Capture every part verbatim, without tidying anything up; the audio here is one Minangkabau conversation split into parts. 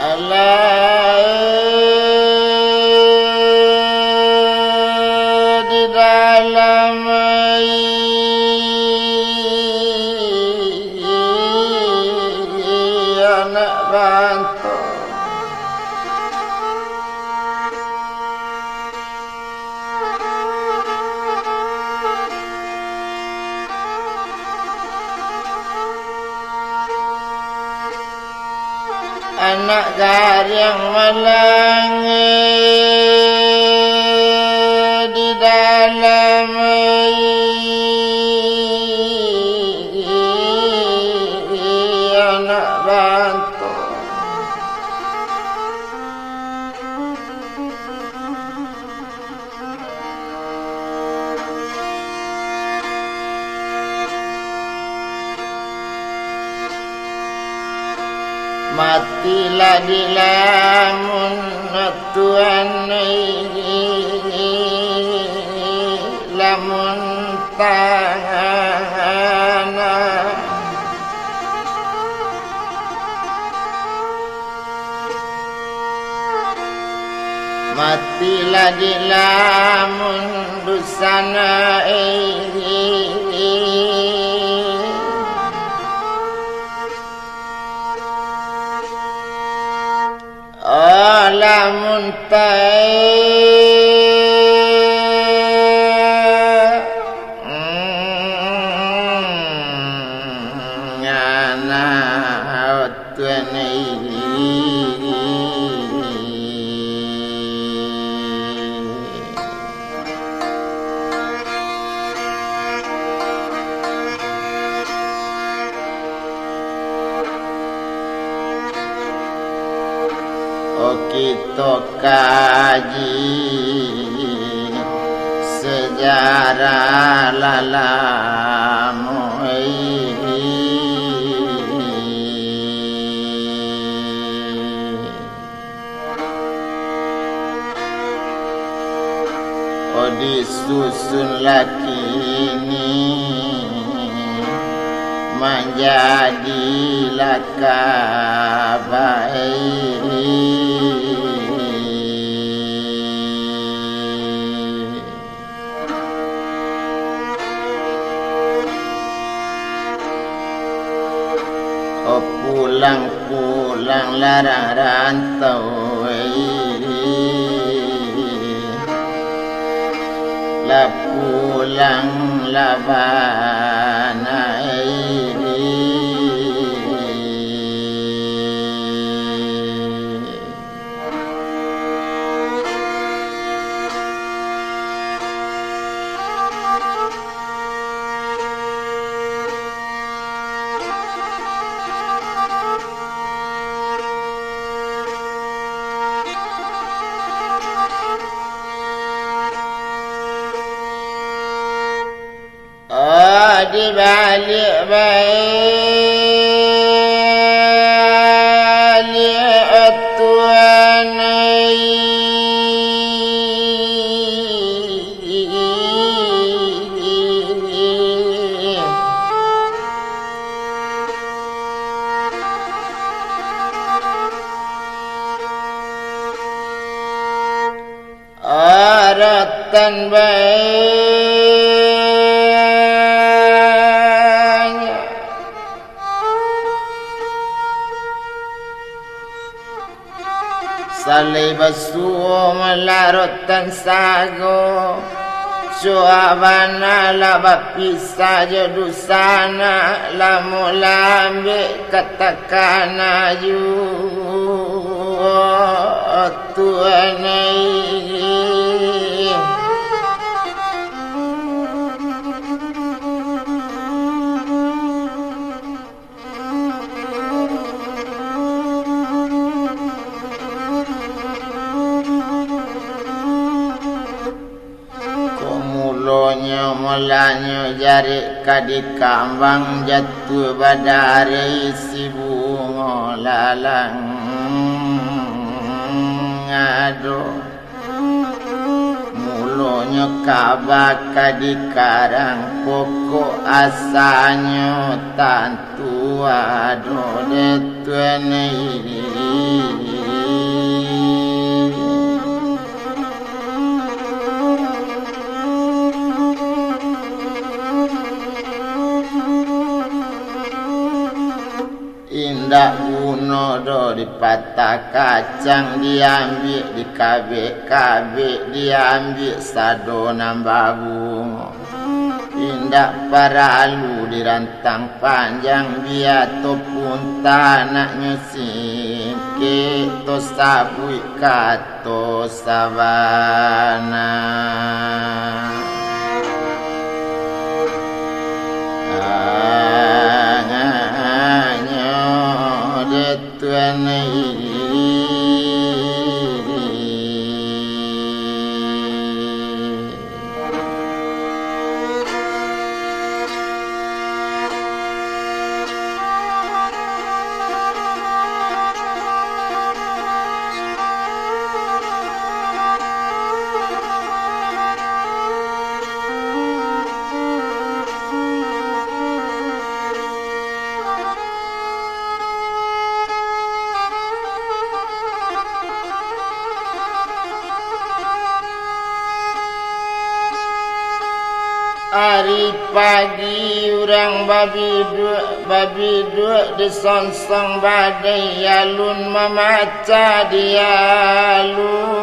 Alah, di dalam anak banto. Anak gariang malang di dalam anak banto. Matilah di lamun Tuhan, lamun tanah. Matilah di lamun dusana, eh. Oh, lamun ta-, ngana. Tuhan ai. Oh, kito kaji sejarah lah lamo ai. Oh, disusun lah kini manjadi lah kabai. Oh, pulang-pulang lah rantau, eh. Lah pulang lah bana, eh. Oh, dibaliak-baliak Tuhan ai. Aratan banyak. Salai basuo malarotan sago, coa bana lah bapisah jo dusana, lamo lambek ka takana juo. Tuhan ai. Ko mulonyo, mulanyo jarek ka dikambang, jatuah badareh isi bungo lalang ado. Mulonyo kaba ka dikarang, pokok asanyo tantu ado dek Tuhan ai. Indak guno doh dipatah kacang, diambiak dikabek-kabek, diambiak sado nan babungo. Indak paralu dirantang panjang, bia to pun tanaknyo singkek, to sabuik kato sabana. Hanyo dek Tuan. Ari pagi urang babiduak, babiduak di songsong badai, alun mamacah di aluan.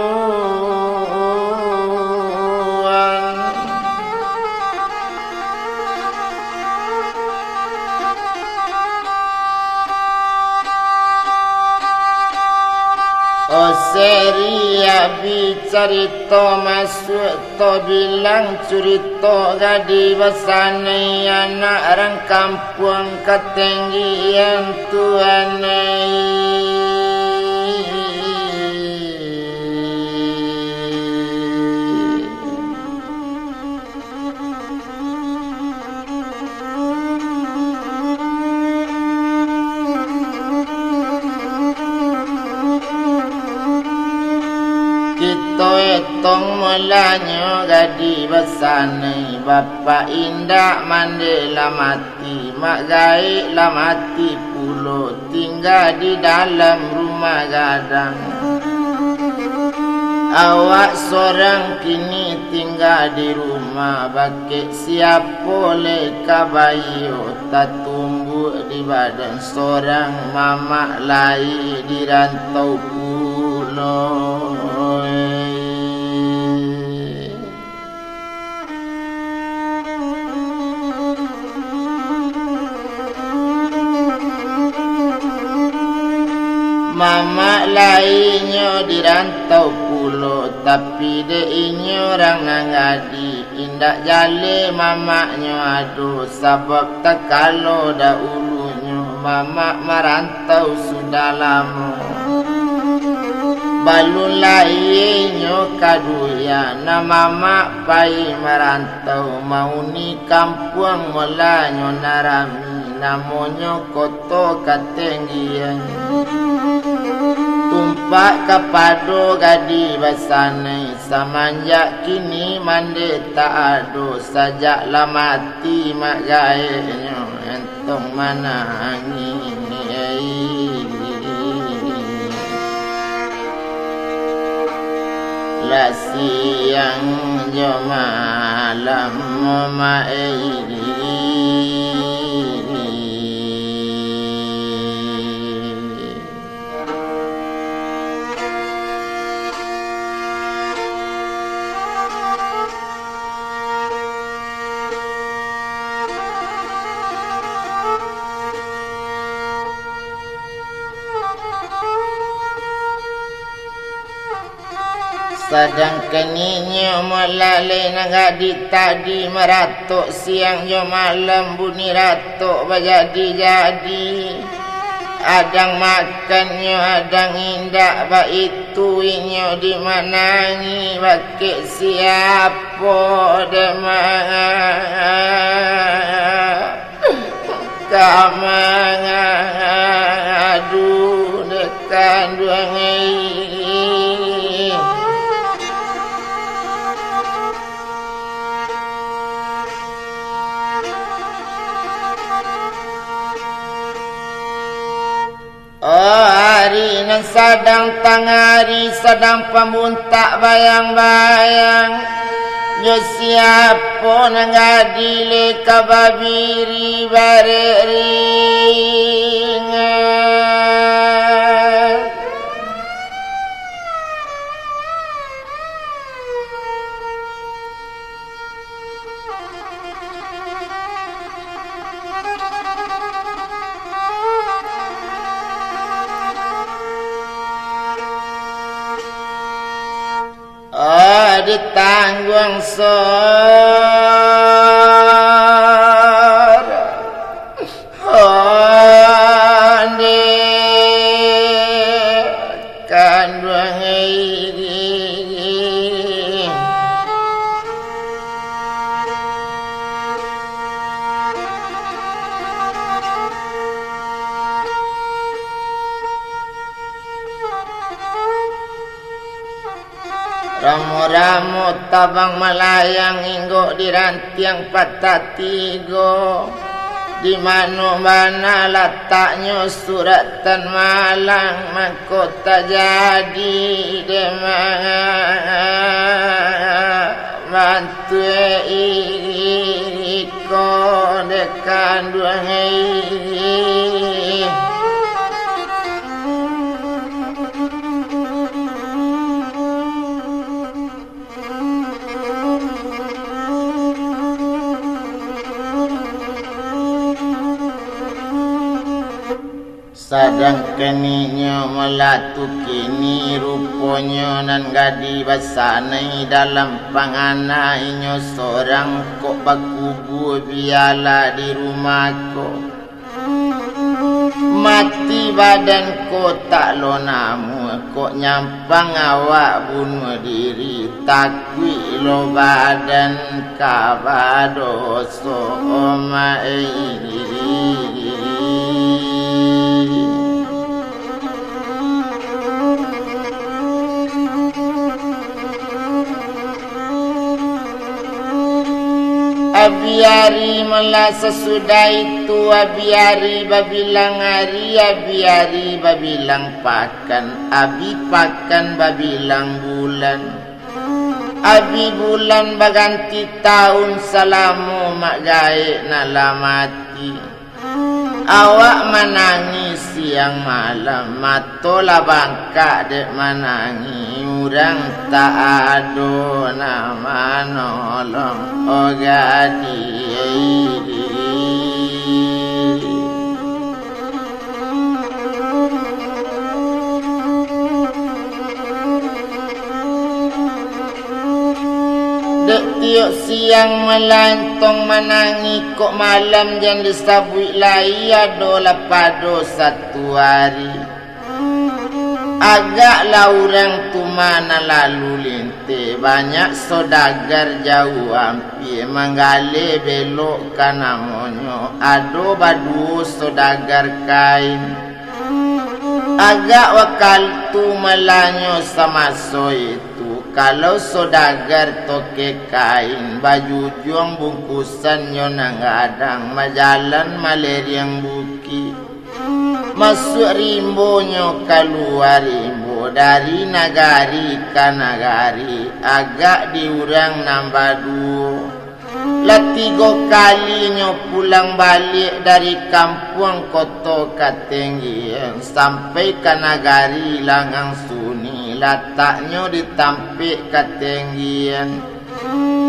Oseri abi carito masuak, to bilang curito gadih basanai, anak rang kampuang katenggian Tuan ai. Kito etong mulanyo gadih basanai, bapak indak mandeh lah mati, mak gaek lah mati pulo, tingga di dalam rumah gadang. Awak sorang kini tingga di rumah, bakeh siapo lai ka baiyo, tatumbuak di badan sorang, mamak lai di rantau pulo. Mamak lai inyo di rantau pulo, tapi dek inyo rang nan gadih, indak jaleh mamaknyo ado, sabab takalo dahulunyo mamak marantau sudah lamo. Balun lahia inyo kaduo, nan mamak pai marantau, mauni kampuang mulanyo nan rami, namonyo Koto Katenggian. Tumpak kapado gadih basanai, samanjak kini mandeh tak ado, sajak lah mati mak gaeknyo, entong manangih. Lah siang jo malam maai. Sadangkan inyo malaleh nan gadih tadi maratok siang jo malam bunyi ratok bajadi-jadi. Adang makannyo, adang indak, baitu inyo dimanangi, bakeh siapo dek ma-, ka mangadu dek kanduang ai. Oh, ari nan sadang tangah ari, sadang pambuntak bayang-bayang, jo siapo nan gadih lai ka babiri barek ringan. Ditangguang sorang ondeh kanduang. Ramo-ramo tabang malayang, inggok di rantiang patah tigo. Di mano bana lataknyo surat tan malang, mangko tajadi dek ma-, mantuak iko dek kanduang. Sadangkan inyo malatu kini, ruponyo nan gadih basanai dalam pangana inyo sorang, kok bakubua bialah di rumah ko. Mati badan ko tak lo namuah, kok nyampang awak bunuah diri, takuik lo badan ka badoso, omak. Abiari malah sasudah itu, abiari babilang ari, abiari babilang pakan, abi pakan babilang bulan, abi bulan baganti taun, salamo mak gaek nan lah mati. Awak manangih siang malam, mato lah bangkak dek manangih, urang tak ado nan manolong, oh gadih. Dek tiok siang malantong manangih, kok malam jan disabuik lai, adolah pado satu ari. Agaklah urang tu ma nan lalu linteh, banyak sodagar jauah ampia, manggaleh belok ka namonyo, ado baduo sodagar kain. Agak wakatu malanyo samaso itu, kalau sodagar tokeh kain, bajujuang bungkusannyo nan gadang, bajalan maleriang bukik. Masuak rimbonyo, kalua rimbo, dari nagari ka nagari, agak di urang nan baduo. Lah tigo kalinyo pulang baliak dari kampuang koto Katenggian, sampai ka nagari Langang Suni, lataknyo di tampek Katenggian.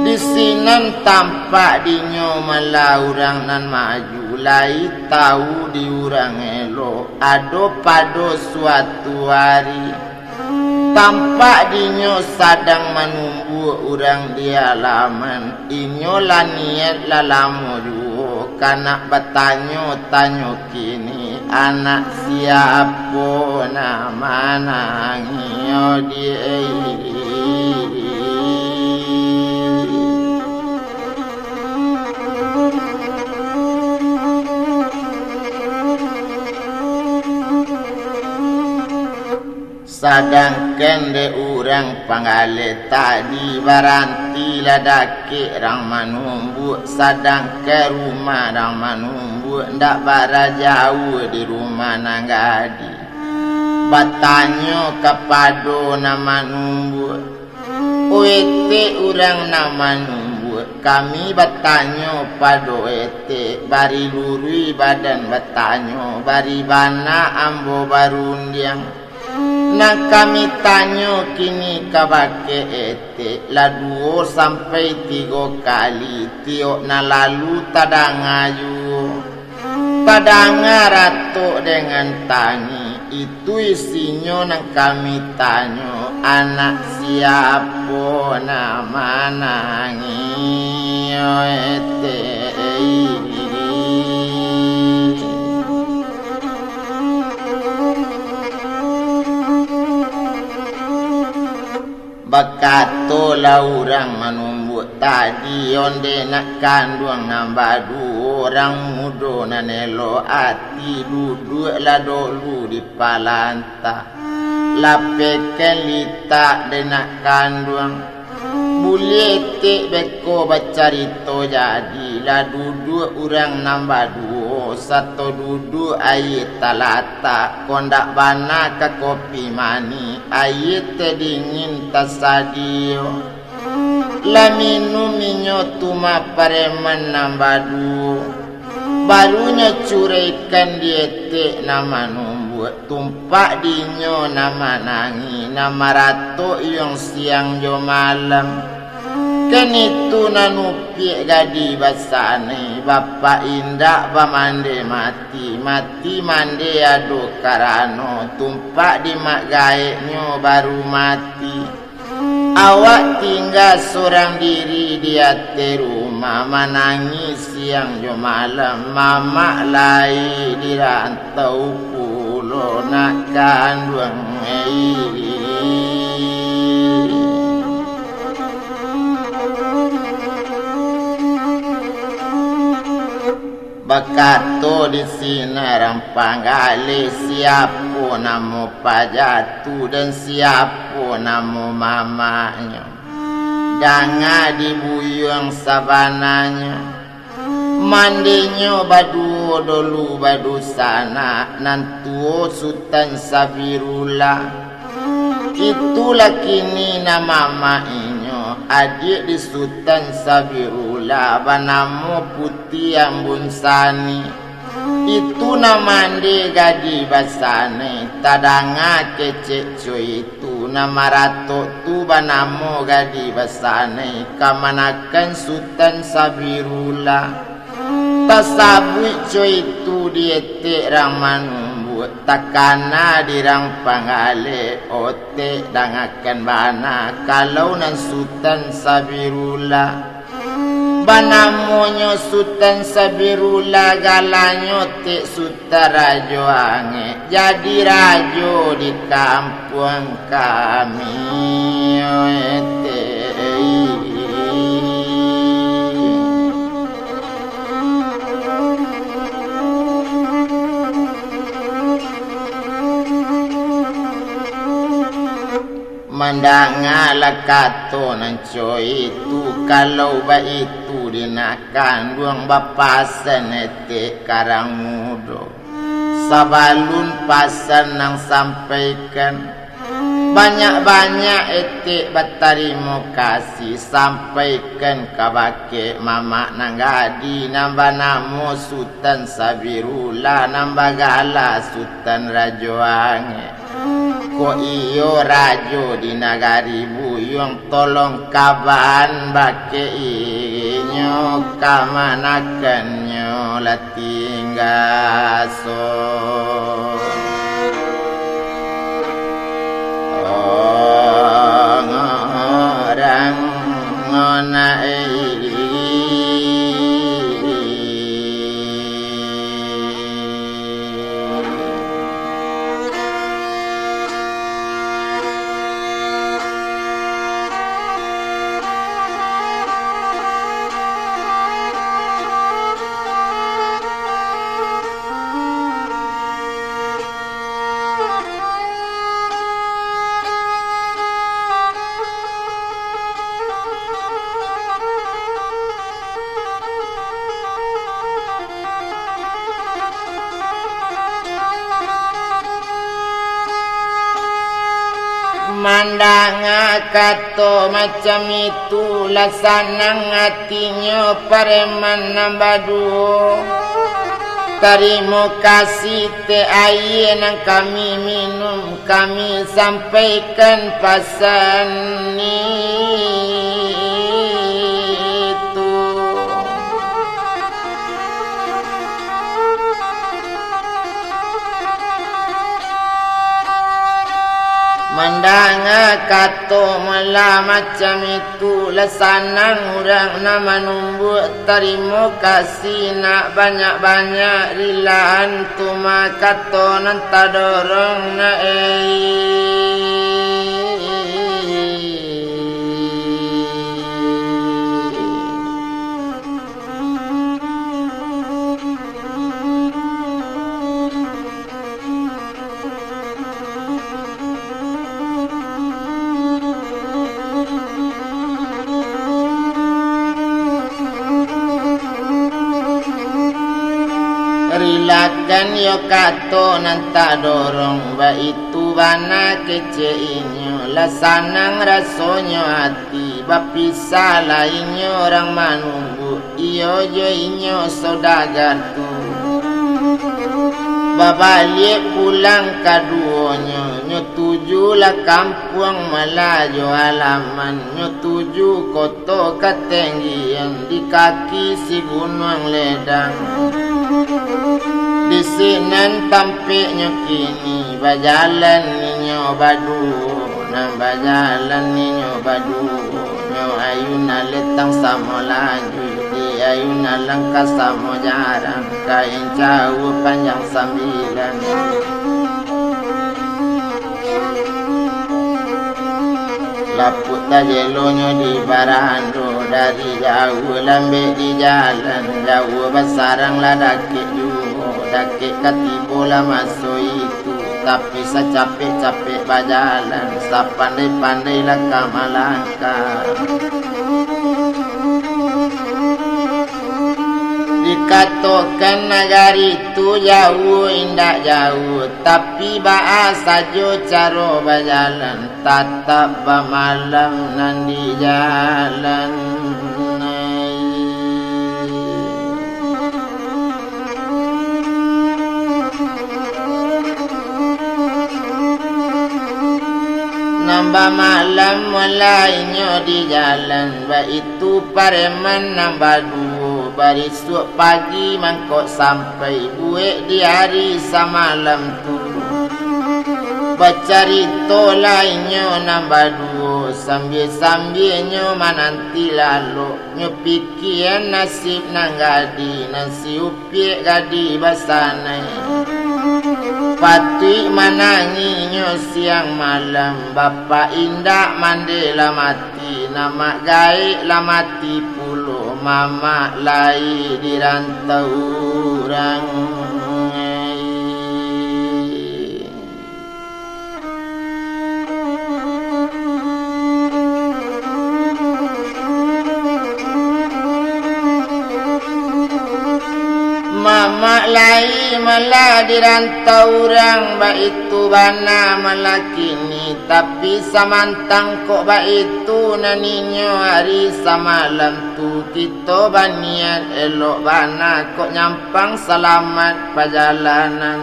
Di sinan tampak dinyo malah urang nan maju, lai tau di urang elok. Ado pado suatu ari, tampak dinyo sadang manumbuak urang di alaman. Inyo lah niaik lah lamo juo, ka nak batanyo-tanyo kini, anak siapo nan manangih, oh, di. Sadangkan dek urang panggaleh tadi, baranti lah dakek rang manumbuak, sadangkan rumah rang manumbuak ndak bara jauah di rumah nan gadih. Batanyo kapado nan manumbuak, "O etek urang nan manumbuak, kami batanyo pado etek, bari luruih badan batanyo, bari bana ambo barundiang. Nan kami tanyo kini kabake etek, lah duo sampai tigo kali, tiok nan lalu tadanga juo. Tadanga ratok dengan tangih, itu isinyo nan kami tanyo, Anak siapo nan manangih, oi, teh? Bakatolah urang manumbuak tadi, ondeh nak kanduang nan baduo, urang mudo nan elok ati, duduaklah dulu di palanta. Lapehkan litak dek nak kanduang. Buliah etek beko bacarito, jadilah duduak urang nan baduo, sato duduak aia talatak, kondak bana ka kopi manih, aia teh dingin tasadio. Lah minum inyo tu mah pareman nan baduo. Barunyo curaikan di etek nan manumbuak, tumpak di inyo nan manangih, nan maratok iyuang siang jo malam. Kan itu nan upiak gadih basanai, bapak indak bamandeh mati, mati mandeh ado karano, tumpak di mak gaeknyo baru mati. Awak tingga surang diri di ateh rumah, manangih siang jo malam, mamak lai di rantau pulo nak kanduang. Bakato di sinan rang panggaleh, siapo namo paja tu, dan siapo namo mamaknyo? Danga di buyuang sabananyo. Mandehnyo baduo dolu badunsanak, nan tuo Sutan Sabirullah. Itulah kini nan mamak inyo, adiak di Sutan Sabirullah, banamo Puti Ambun Sani. Itu nan mandeh gadih basanai, tadanga kecek co itu, nan maratok tu banamo gadih basanai, kamanakan Sutan Sabirullah. Tasabuik co itu di etek rang manumbuak, takana di rang panggaleh, otek dangakan bana, kalau nan Sutan Sabirullah. Banamonyo Sutan Sabirullah, galanyo tek Sutan Rajo Angek, jadi rajo di kampuang kami, oi, teh. Mandangalah kato nan co itu, kalau baitu di nak kanduang, bapasan etek karang mudo. Sabalun pasan nan sampaikan, banyak-banyak etek batarimo kasih sampaikan kabake mamak nan gadih nan banamo Sutan Sabirullah, nan bagala Sutan Rajo Angek. Kok iyo rajo di nagari buyuang, tolong kaban bakeh inyo, kamanakannyo lah tingga so. Orang ngonak. Mandanga kato macam itu, lah sanang atinyo pareman nan baduo. Tarimo kasih teh aia nan kami minum, kami sampaikan pasan itu. Mandanga kato malah macam itu, lah sanang urang nan manumbuak. Tarimo kasih nak banyak-banyak, rilaan tu mah kato nan tadorong nak, eh. Rilakan yo kato nan tadorong, baitu bana kecek inyo, lah sanang rasonyo ati. Bapisah lah inyo urang manumbuak, iyo jo inyo saudagar tu. Babaliak pulang kaduonyo, nyo tuju lah kampuang malah jo alaman, nyo tuju koto katenggian di kaki si Gunuang Ledang. Di sinan tampeknyo kini, bajalan inyo baduo. Nan bajalan inyo baduo, nyo ayun aletang samo lanjuik, di ayun alangkah samo jarang, kain jauah panjang sambilan. Lapuak tajelonyo di barando, dari jauah lambek di jalan, jauah basarang lah dakek juo, dakek ka tibo lah maso itu. Tapi sacapek-capek bajalan, sapandai-pandai lah ka malangkah. Dikatokan nagari tu jauah, indak jauah, tapi baa sajo caro bajalan, tatap bamalam nan di jalan. Nan bamalam mulai nyo di jalan, baitu pareman nan baduo, barisuak pagi mangko sampai, buek di ari samalam tu. Bacaritolah inyo nan baduo, sambia-sambianyo mananti lalok. Nyo pikia nasib nan gadih, nan si upiak gadih basanai. Patuik manangih nyo siang malam, bapak indak mandeh lah mati, nan mak gaek lah mati pulo, mamak lai di rantau urang. Mamak lai malah di rantau urang, baitu bana malah kini. Tapi samantang kok baitu, nan inyo ari samalam tu, kito baniat elok bana kok nyam- pang salamat pajalanan.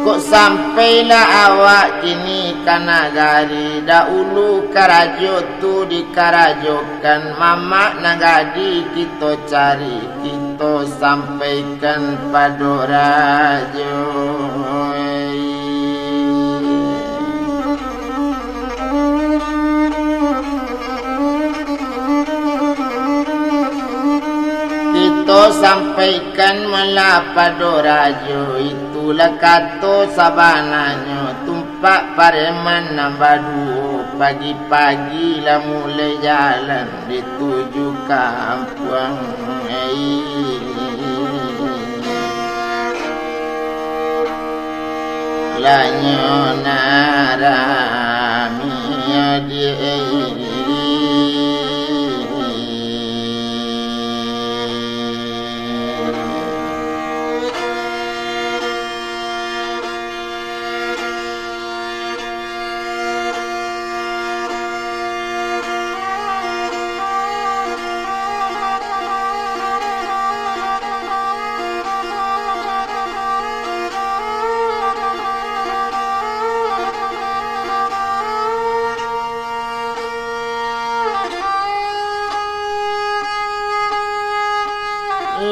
Kok sampailah awak kini ka nagari, dahulu karajo tu dikarajokan, mamak nan gadih kito cari, kito sampaikan pado rajo. Kito sampaikan malah pado rajo, itulah kato sabananyo, tumpak pareman nan baduo, pagi-pagi lah mulai jalan, dituju kampuang. Lanyo narami di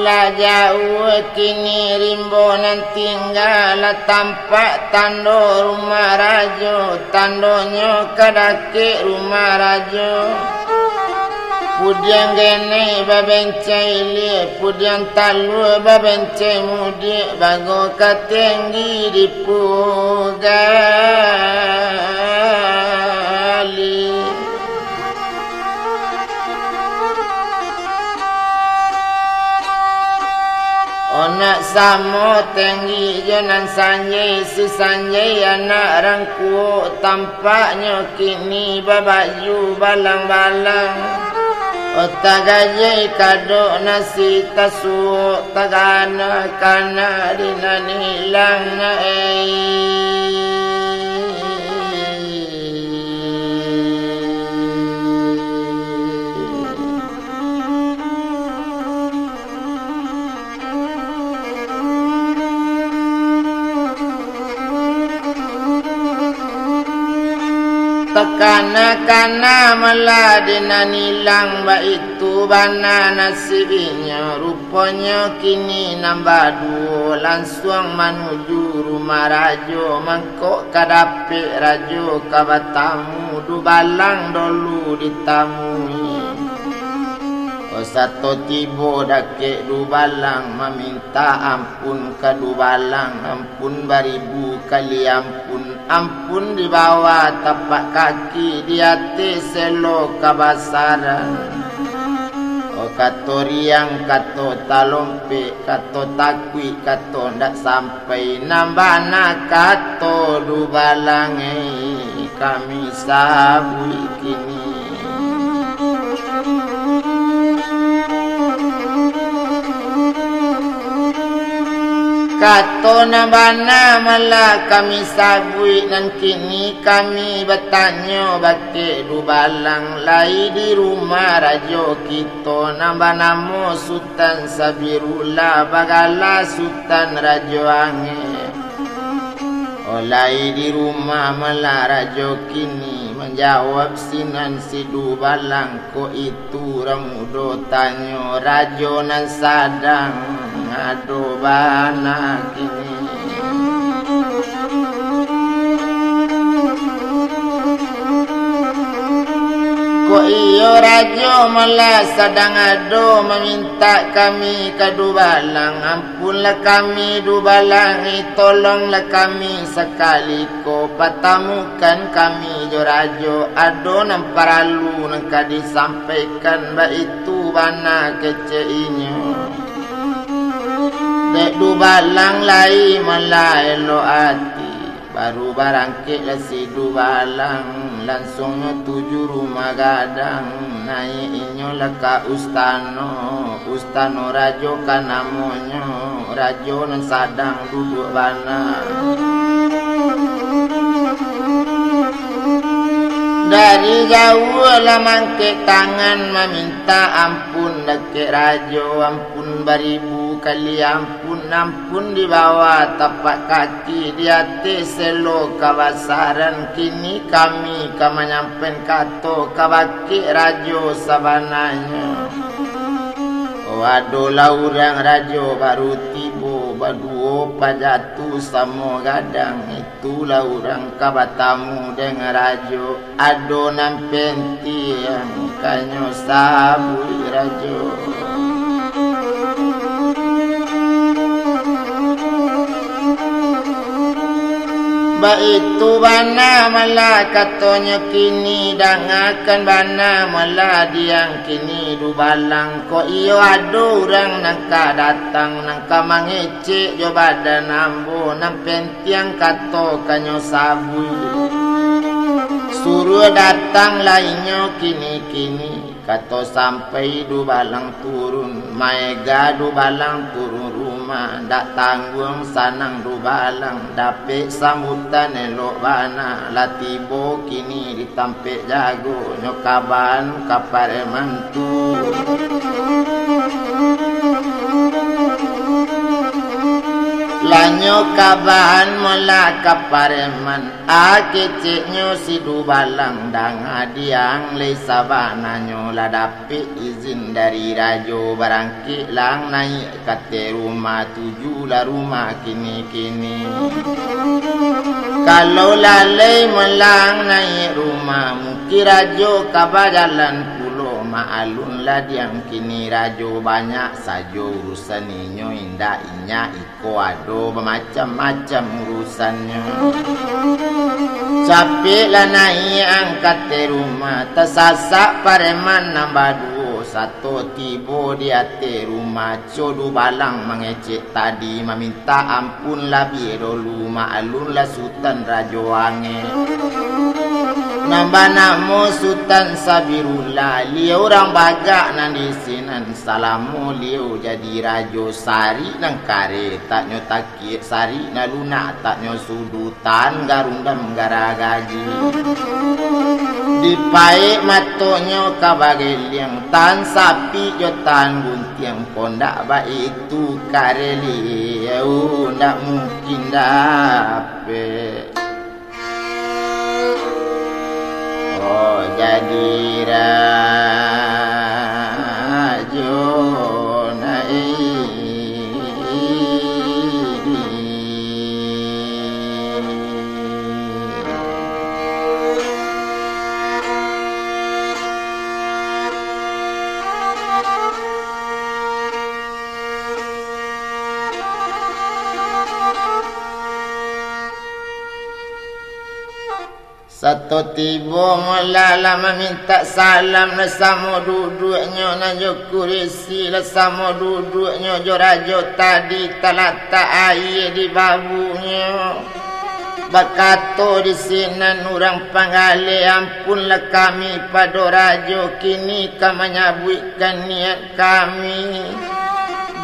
Lah jauah kini rimbo nan tingga, lah tampak tando rumah rajo, tandonyo ka dakek rumah rajo. Pudiang genei babencai ilia, pudiang talua babencai mudiak, bago ka tinggi dipugali. Onak samo tenggi jo nan sanjai, si sanjai anak rangkuok, tampaknyo kini babaju balang-balang. Otak gajai kadok nasi tasuok, tagana-kana di nan ilang na ei. Takana-kana malah di nan ilang, baitu bana nasib inyo. Ruponyo kini nan baduo lansuang manuju rumah rajo, mangko ka dapek rajo ka batamu, dubalang dolu ditamui. Sato tibo dakek dubalang, mamintak ampun ka dubalang, ampun baribu kali ampun, ampun di bawah tapak kaki, di ateh selo kabasaran. Oh, kato riang, kato talompek, kato takuik, kato ndak sampai, nan bana kato dubalang, eh, kami sabuik kini. Kato nan bana malah kami sabuik, nan kini kami batanyo bakek dubalang, lai di rumah rajo kito nan banamo Sutan Sabirullah, bagala Sutan Rajo Angek. Oh, lai di rumah malah rajo kini, manjawab sinan si dubalang. Kok itu urang mudo tanyo, rajo nan sadang ado bana kini. Kok iyo rajo malah sadang ado mamintak kami ka dubalang, ampunlah kami dubalang, eh, tolonglah kami sakali ko, patamukan kami jo rajo, ado nan paralu nan ka disampaikan, baitu bana kecek inyo. Dek dubalang lai malah elok ati, baru barangkeklah si dubalang, lansuangnyo tuju rumah gadang, naiak inyo lah ka ustano, Tano rajo ka namonyo, rajo nan sadang duduak bana. Dari jauah lah mangkek tangan mamintak ampun dakek rajo, ampun baribu kali ampun, ampun di bawah tapak kaki, di ateh selo kabasaran, kini kami ka manyampaian kato ka bakeh rajo sabananyo. Oh, adolah urang rajo baru tibo, baduo pajatu samo gadang, itulah urang ka batamu dek rajo, ado nan pentiang kanyo sabuik rajo. Baitu bana malah katonyo kini, dangakan bana malah diang kini dubalang. Kok iyo ado urang nan ka datang, nan ka mangecek jo badan ambo, nan pentiang kato kanyo sabuik. Suruah datanglah inyo kini-kini. Kato sampai dubalang turun, maega dubalang turun rumah, dak tangguang sanang dubalang, dapek sambutan elok bana, lah tibo kini di tampek jago, nyo kaban ka pareman tu. Tanyo kaban mula ka pareman, a keceknyo si Dubalang, danga diang lai sabananyo lah dapek izin dari rajo, barangkek lang naiak ka ateh rumah, tuju lah rumah kini-kini. Kalau lalai malang naiak rumah, mungkin rajo ka bajalan pulo, maklum lah diang kini rajo, banyak sajo urusan inyo, indak inyak iko ado bamacam-macam urusannyo. Capeklah naiak ang ka ateh rumah, tasasak pareman nan baduo, sato tibo di ateh rumah, Co Dubalang mangecek tadi, mamintak ampun labiah dolu, maklum lah Sutan Rajo Angek. Nan banamo Sutan Sabirullah, liau urang bagak nan di sinan, salamo liau jadi rajo, sarik nan kareh tak nyo takiak, sarik nan lunak tak nyo sudutan, garundam garagaji. Dipaek matonyo ka bageliang, tan sapik jo tan guntiang, kok ndak baitu kareh liau, ndak mungkin dapek. Oh, jadi rajo naiak. Sato tibo mula lah mamintak salam, lah samo duduaknyo nan jo kurisi, lah samo duduaknyo jo rajo tadi, talatak aia di babunyo. Bakato di sinan urang panggaleh, "Ampunlah kami pado rajo, kini ka manyabuikkan niat kami.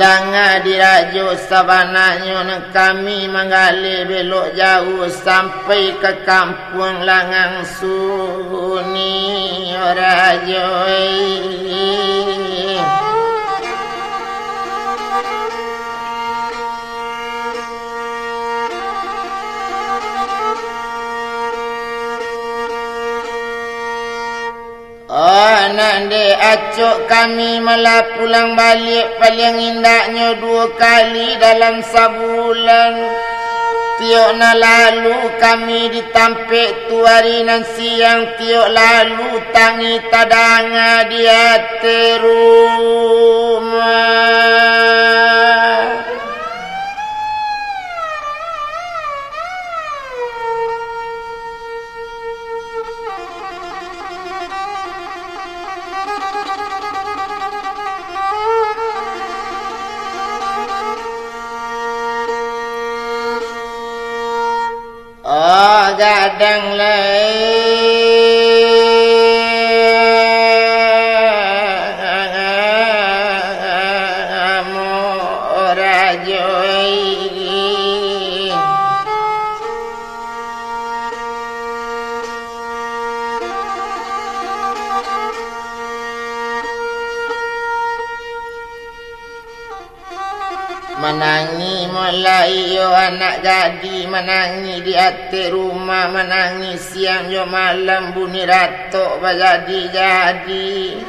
Danga di rajo, sabananyo nan kami manggaleh belok jauah sampai ka kampuang Langang Suni, rajo, eh." Oh, nan dek acok kami malah pulang baliak, paliang indaknyo duo kali dalam sabulan. Tiok nan lalu kami di tampek tu, ari nan siang tiok lalu tangih tadanga di ateh rumah. Oh, gadang lai. Amo rajo, eh. Manangih mulai iyo anak gadih, manangih di ateh rumah, manangih siang jo malam, bunyi ratok bajadi-jadi,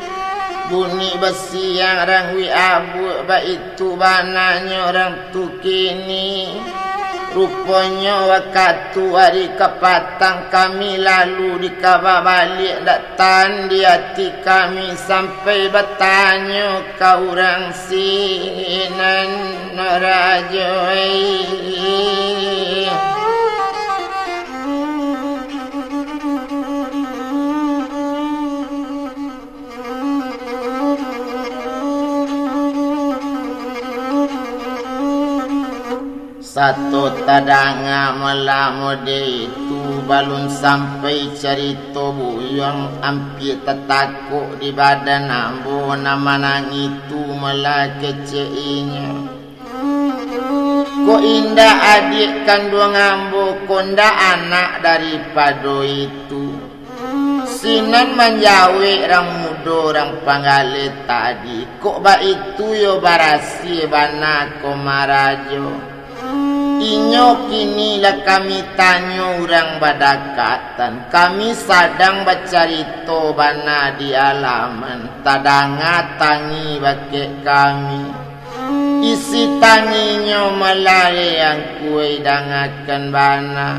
bunyi basiang rangguik abuak, baitu bananyo urang tu kini. Ruponyo wakatu ari kapatang kami lalu dikaba baliak, ndak tahan di ati kami sampai batanyo ka urang sinan, rajo, eh. Sato tadanga malam mode itu, balun sampai carito buyuang, ampia tatakok di badan ambo, nan manangih tu malah kecek inyo. Kok indak adiak kanduang ambo, kok ndak anak daripado itu? Sinan manjawek rang mudo, rang panggaleh tadi, kok baitu yo barasiah bana ko marajo. Inyo kini lah kami tanyo urang badakatan. Kami sadang bacarito bana di alaman, tadanga tangi bakeh kami. Isi tanginyo malah, angku ai, dangakan bana.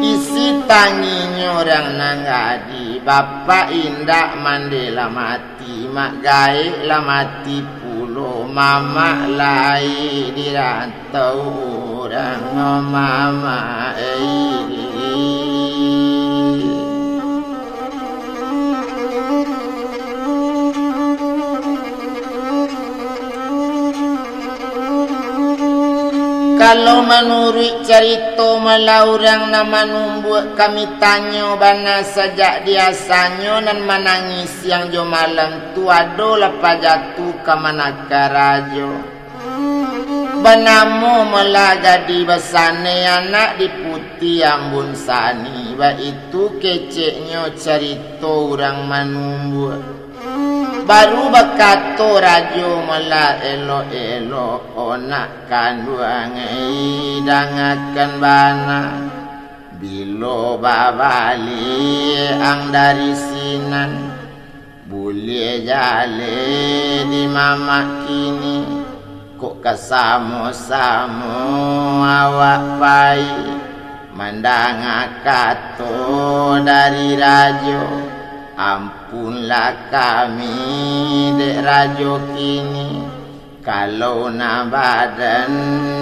Isi tanginyo urang nan gadih, bapak indak, mandeh lah mati, mak gaek lah mati pulo, mamak lai di rantau urang, mamak, eh. Kalau manuruik carito malah urang nan manumbuak, kami tanyo bana sajak di asanyo nan manangih siang jo malam tu, adolah pajatu kamanakan rajo. Banamo malah gadih basanai anak di putiah ambun sani, baitu keceknyo carito urang manumbuak. Baru bakato rajo malah, elok-elok, o nak kanduang, eh, dangakan bana. Bilo babaliak ang dari sinan, buliah jaleh di mamak kini, kok ka samo-samo awak pai. Mandanga kato dari rajo, ampunlah kami dek rajo kini. Kalau nan badan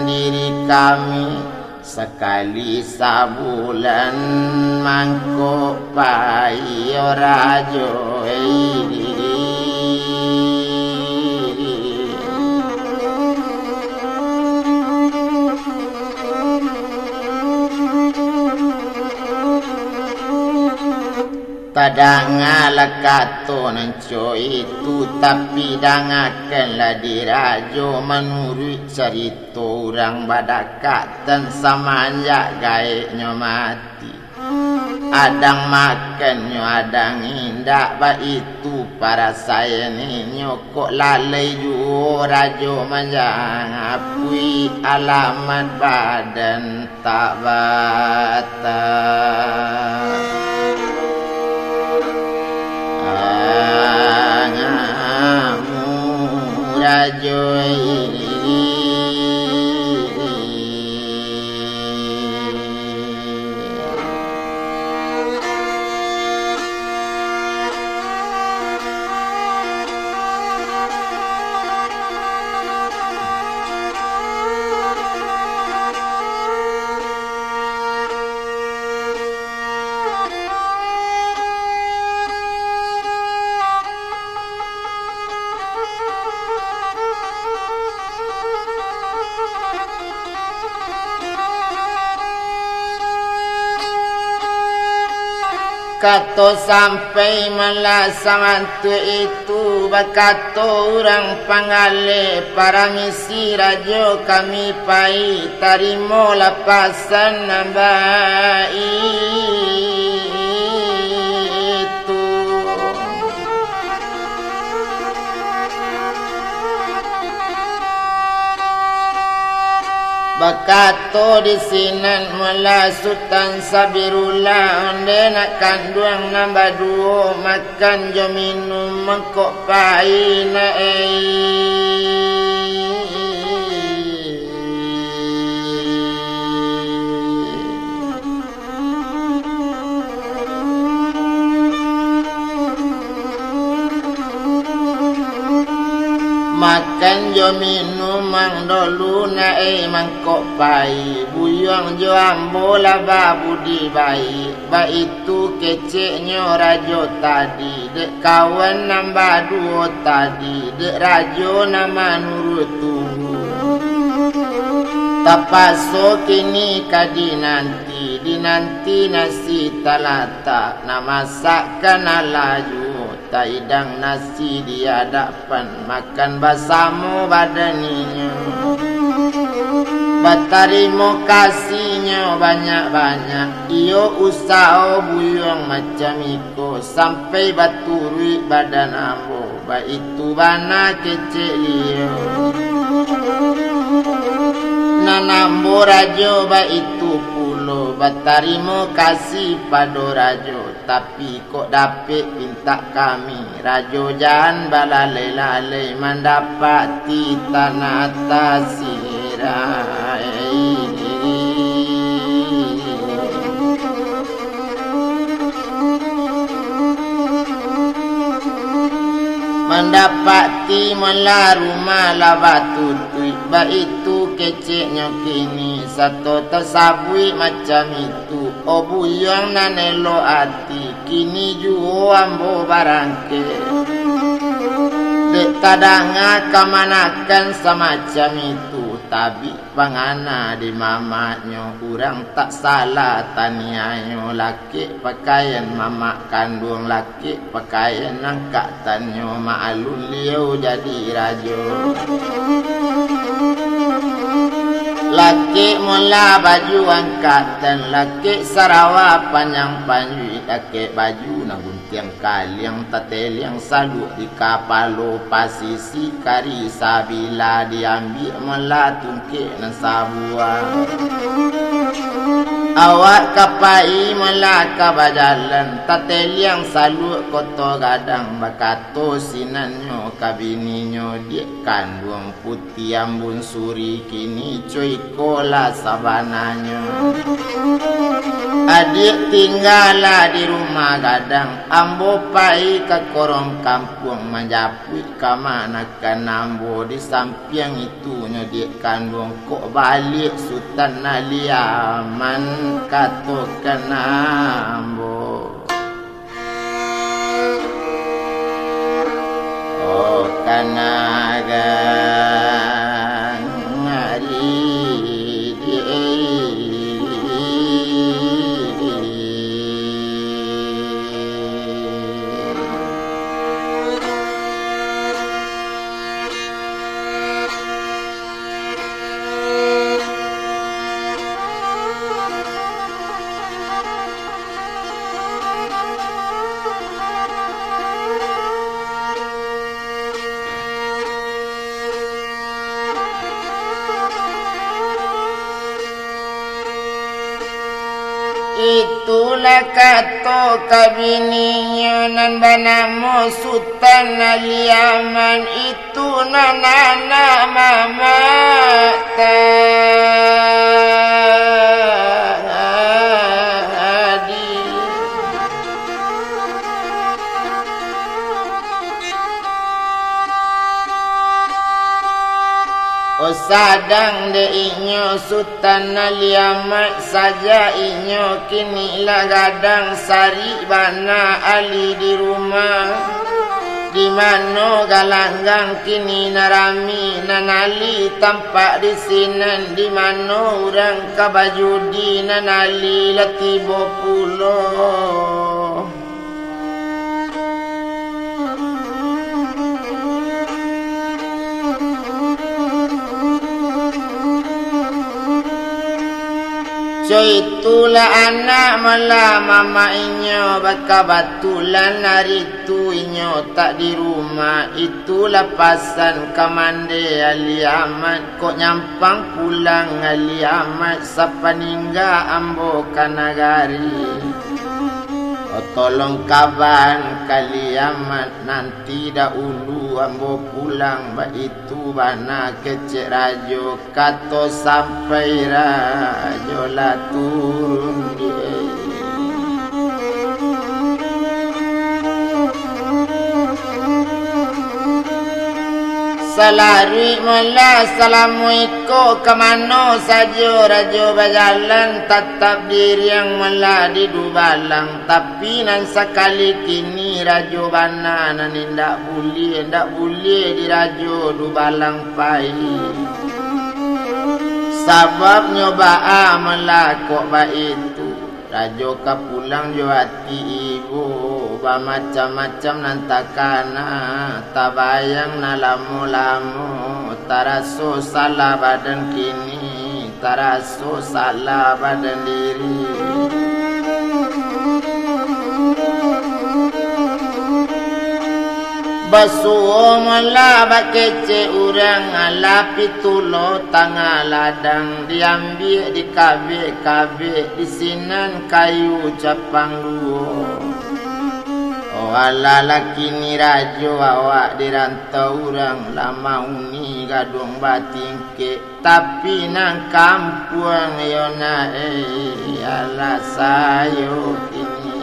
diri kami, sakali sabulan mangko pai, o rajo, eh. Tadangalah kato nan co itu, tapi dangakanlah di rajo manuruik carito urang badakatan samanjak gaeknyo mati. Adang makannyo, adang indak, baitu parasaannyo, kok lalai juo rajo manjangapui alamat badan tak batang. Angamu rajo. Kato sampai malah samantuak itu, bakato urang panggaleh, paramisi rajo, kami pai, tarimolah pasan nan baitu. Bakato di sinan malah Sutan Sabirullah, ondeh nak kanduang nan baduo, makan jo minun mangkok pai nak, eh. Makan jo minun mangdolu nak, eh, mangkok pai. Buyuang jo ambo lah babudi baiak. Baitu keceknyo rajo tadi, dek kawan nan baduo tadi, dek rajo nan manuruik tunggu. Tapaso kini ka dinanti, dinanti nasi talatak, nan masakkan alah juo, taidang nasi di adapan, makan basamo badan inyo. Batarimo kasihnyo banyak-banyak, iyo usaho buyuang macam iko, sampai baturuik badan ambo, baitu bana kecek liau. Nan ambo rajo baitu pulo, batarimo kasih pado rajo, tapi kok dapek pintak kami, rajo jan balalai-lalai mandapati tanah tasirah. Mandapati mala rumah lah batutuik, baitu keceknyo kini, sato tasabuik macam itu. O buyuang nan elok ati, kini juo ambo barangkek. Dek tadanga kamanakan samacam itu, tabik pangana di mamaknyo, urang tak salah taniahnyo, lakek pakaian mamak kanduang, lakek pakaian angkatannyo, maalun liau jadi rajo. Lakek mula baju angkatan, lakek sarawa panjang panjuik, lakek baju nan guntiang kaliang, tateliang saluak di kapalo, pasisi kari sabila, diambiak mala tungkek nan sabuah. Awak ka pai mala ka bajalan, tateliang saluak koto gadang, bakato sinannyo ka bininyo, "Diak kanduang putiah ambun suri, kini co iko lah sabananyo. Adiak tinggalah di rumah gadang, ambo pai ka korong kampuang manjapuik kamanakan ambo. Di sampiang itunyo, diak kanduang, kok baliak Sutan Ali Aman, katokan ambo." Oh, kanaga ngari di Itulah kato ka bininyo nan banamo Sutan Ali Aman, itu nan anak mamak tadi. Oh, sadang dek inyo Sutan Ali Amat, sajak inyo kini lah gadang, sarik bana Ali di rumah. Di mano galanggang kini nan rami, nan Ali tampak di sinan, di mano urang ka bajudi, nan Ali lah tibo pulo. Co itulah anak malam mamak inyo, bakabatulan ari tu inyo tak di rumah. Itulah pasan ka mandeh Ali Amat, kok nyampang pulang Ali Amat, sapaningga ambo ka nagari. Oh, tolong kaban ka Ali Amat, nanti dahulu ambo pulang, baitu bana kecek rajo, kato sampai rajo lah turun di. Salaruik malah salamo iko, ka mano sajo rajo bajalan, tatap diriang malah di dubalang. Tapi nan sakali kini rajo bana nan indak buliah, indak buliah dirajo dubalang pai. Sababnyo baa malah kok baitu? Rajo ka pulang jo ati ibo, bamacam-macam nan takana, tabayang nan lamo-lamo, taraso salah badan kini, taraso salah badan diri. Basuo malah bakecek urang, alah pitulo tangah ladang, diambiak dikabek-kabek, di sinan kayu capang duo. Oh alah, lah kini rajo awak di rantau, urang lah mauni gaduang batingkek. Tapi nan kampuang yo nak, eh, alah sayo kini.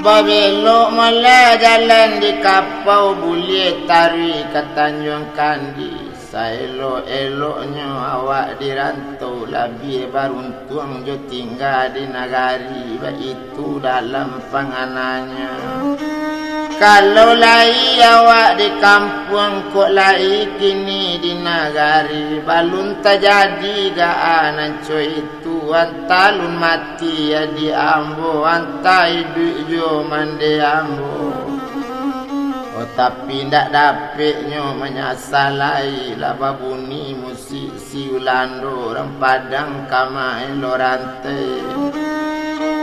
Babelok malah jalan di Kapau Buliah taruih ka Tanjuang Kandi. Saelok-eloknyo awak di rantau, labiah baruntuang jo tingga di nagari, baitu dalam pangananyo. Kalau lai awak di kampuang, kok lai kini di nagari, balun tajadi gaa nan co itu, antah alun mati adiak ambo, antah iduik juo mandeh ambo. Oh, tapi ndak dapeknyo manyasa lai, lah babuni musik si Ulando, urang Padang ka main lo rantai.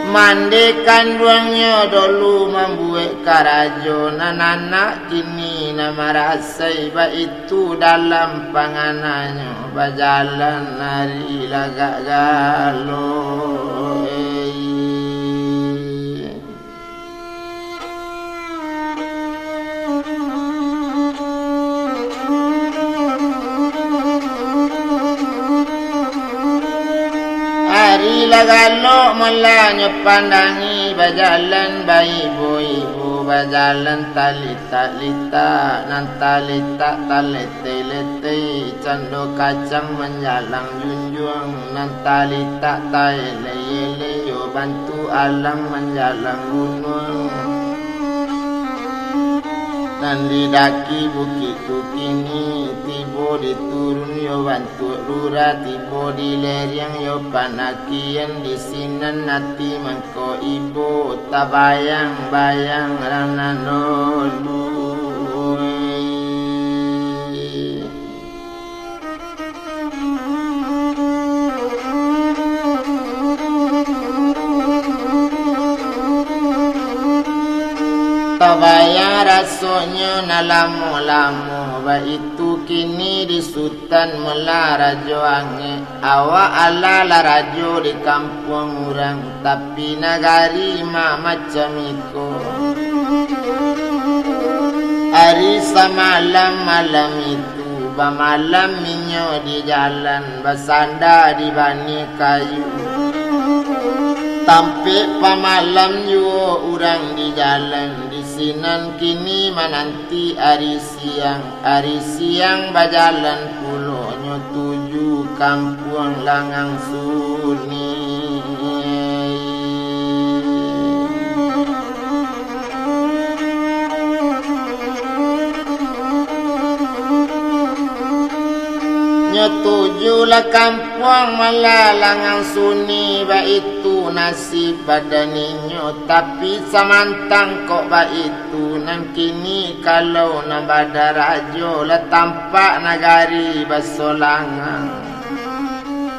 Mandeh kanduangnyo dolu mambuek karajo, nan anak kini nan marasai, baitu dalam pangananyo, bajalan ari lagak galo. Ari lah galok malah nyo pandangi, bajalan baibo-ibo, bajalan talitak-litak, nan talitak taletai-letai, cando kacang manjalang junjuang, nan talitak taelai-elai, yo bantuak alang manjalang gunuang. Nan di daki bukik tu kini, tibo di turun yo bantuak lurah, tibo di leriang yo panakian, di sinan ati mangko ibo, tabayang-bayang lah nan dolu. Tabayang rasonyo nan lamo-lamo, baitu kini di Sutan malah rajo angek. Awak alah lah rajo di kampuang urang, tapi nagari ma macam iko. Ari samalam malam itu, bamalam inyo di jalan, basanda di baniah kayu. Tampek pamalam juo urang di jalan, di sinan kini mananti ari siang. Ari siang bajalan pulo nyo tuju kampuang Langang Suni. Nyo tuju lah kampuang malah Langang Suni, baitu nasib badan inyo. Tapi samantang kok baitu, nan kini kalau nan badarajo, lah tampak nagari basolangang.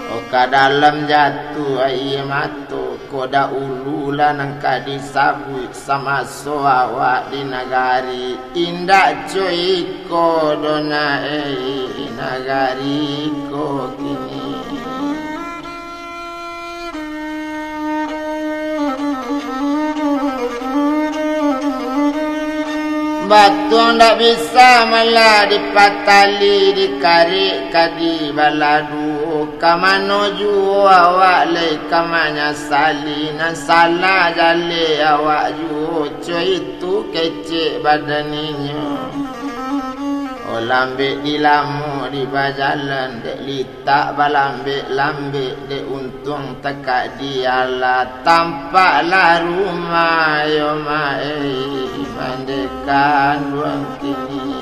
Oh, ka dalam jatuah aia mato, kok dahulu lah nan ka disabuik samaso awak di nagari. Indak co iko doh nak, eh, nagari ko kini. Batuang ndak bisa malah dipatali, dikarek ka dibalah duo. Ka mano juo awak lai ka manyasali, nan salah jaleh awak juo, co itu kecek badan inyo. Oh, lambek dilamo di bajalan, dek li tak balambek-lambek, dek untuang takadialah, tampaklah rumah yo maeh mandekan duang kini.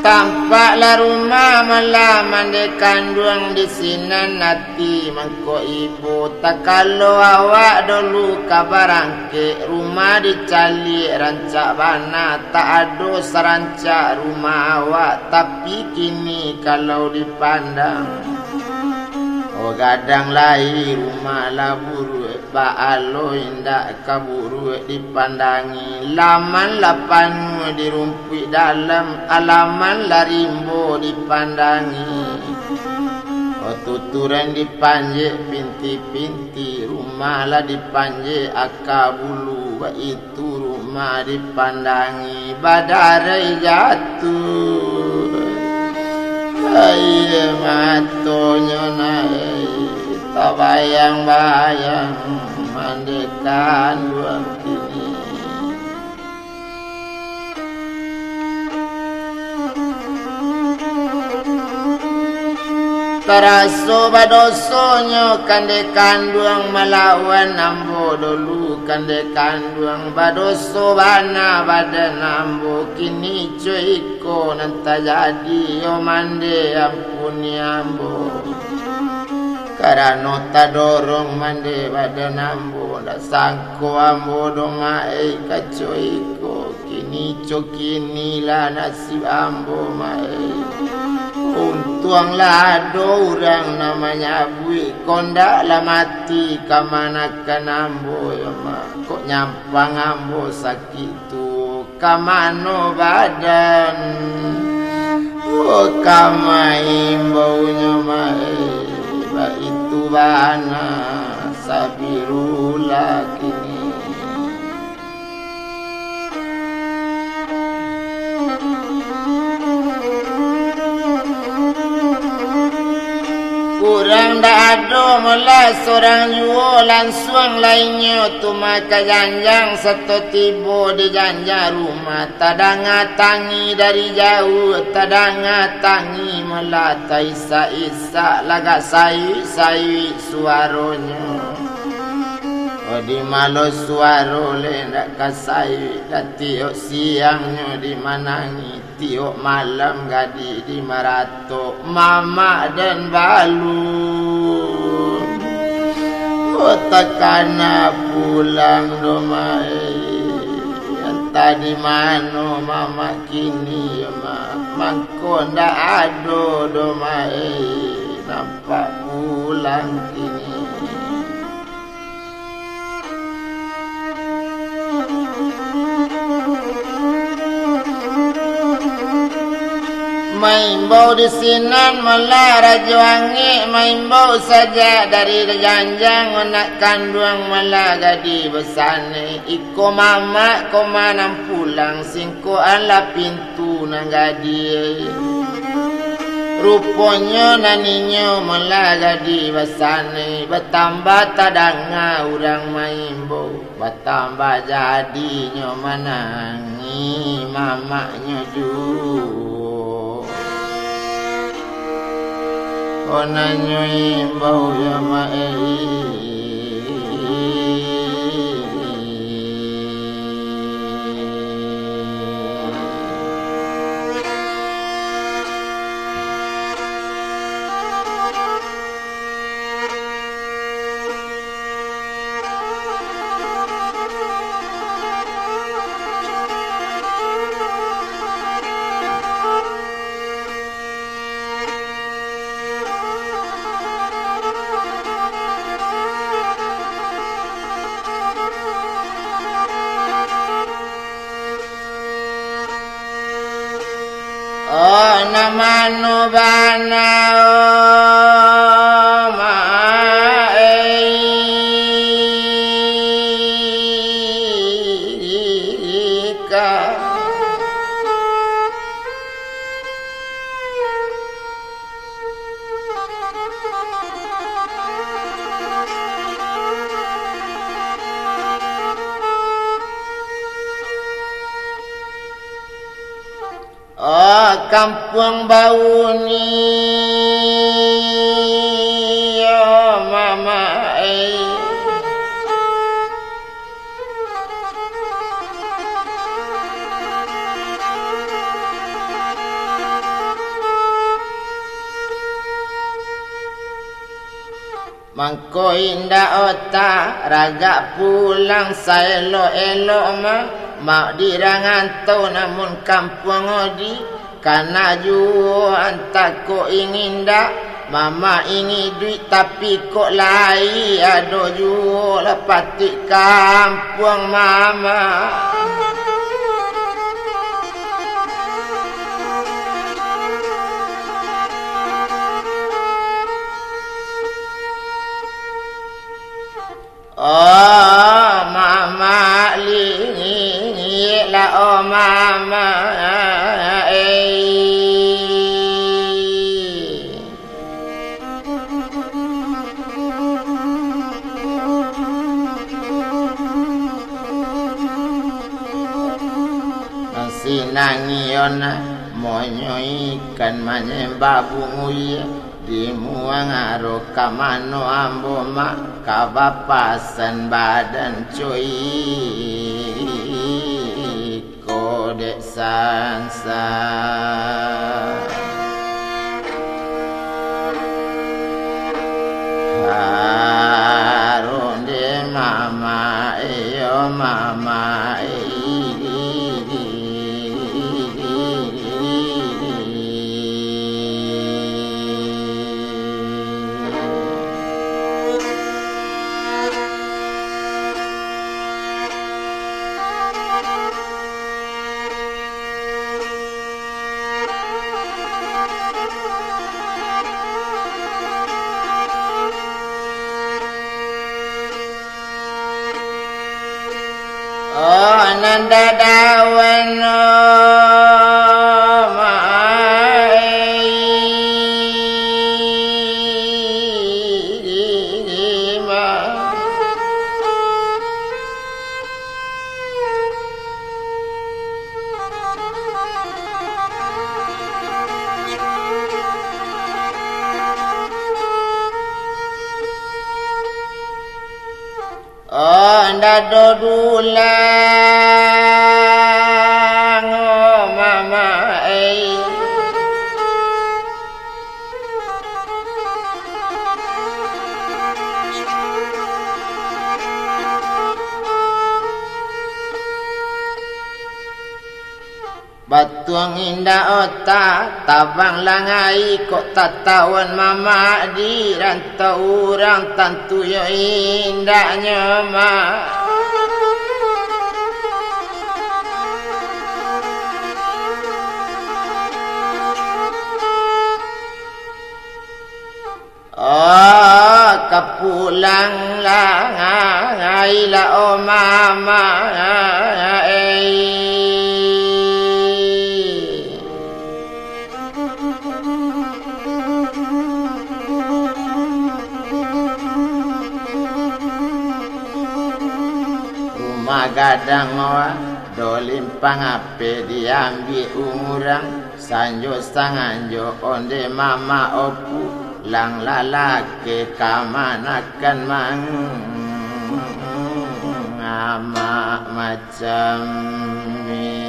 Tampaklah rumah malah mandeh kanduang, di sinan ati mangko ibo. Takalo awak dolu ka barangkek, rumah dicaliak rancak bana, tak ado sarancak rumah awak, tapi kini kalau dipandang, oh, gadang lai rumah lah buruak. Baa lo indak ka buruak dipandangi, laman lah panuah di rumpuik dalam, alaman lah rimbo dipandangi. Oh, tuturan dipanjek pinti-pinti, rumah lah dipanjek aka bulu, baitu rumah dipandangi, badarai jatuah. Aia matonyo naik, tabayang-bayang mandeh kanduang kini. Taraso badosonyo kandeh kanduang malawan ambo dolu, kandeh kanduang, badoso bana badan ambo, kini co iko nan tajadi, yo mandeh ampuni ambo. Karano tadorong mandeh badan ambo, ndak sangko ambo doh maek ka co iko, kini co kini lah nasib ambo maek. Untuang lah ado urang nan manyabuik, kok ndak lah mati kamanakan ambo, yo ma, kok nyampang ambo sakik tu. Ka mano badan? Oh, ka maimbau nyo maek, baitu bana sabirullah kini. Urang ndak ado malah sorang juo, lansuang lah inyo tu maka janjang, sato tibo di janjang rumah. Tadanga tangi dari jauah, tadanga tangi malah taisak-isak, lagak sayuik-sayuik suaronyo. Oh, di malo suaro leh ndak ka sayuik, datiok siangnyo dimanangi, tiok malam gadih dimaratok. Mamak den balun. Oh, takana pulang doh maek. Antah di mano mamak kini yo, Mak. Mangko ndak ado doh maek nampak pulang kini. Maimbau di sinan malah rajo angek, maimbau sajak dari janjang, anak kanduang malah gadih basanai. Iko mamak ko ma nan pulang, singkoanlah pintu nan gadih. Ruponyo nan inyo malah gadih basanai, batambah tadanga urang maimbau. Batambah jadinyo manangih mamaknyo juo. Oh, nan nyo imbau yo maek. Oh, nan mano bana, oh, maek ka. Oh, kampuang Bauni, yo mamak ai. Mangko indak ota, ragak pulang saelok-elok ma, mak di rangantau namun kampuang odi, kana juo antah kok ingin dak, mama ingin duit tapi kok lai ado juo lah patik kampuang mama. Oh, mama lingik lah, oh, mama, eh. Sinangion, monyo ikan manyembah bunguih, dimuang aro ka mano ambo mak, ka bapasan badan cuy. Ko dek sansa. Harun di mama, iyo mama, iyo. Oh, nan dadawan, oh, ma-, ma-. Oh, ndak ado dulang, oh, mama, eh. Batuang indak otak, tabang langai kok tatawan mamak, di rantau urang tantu yo indaknyo, Mak. Oh, ka pulang lah, ai lah, oh, mama, eh. Rumah gadang, oh, do limpang ape diambiak urang. Sanjo sanganjo onde mama opu, lang lalake kamanakan mang-, amak macam ni.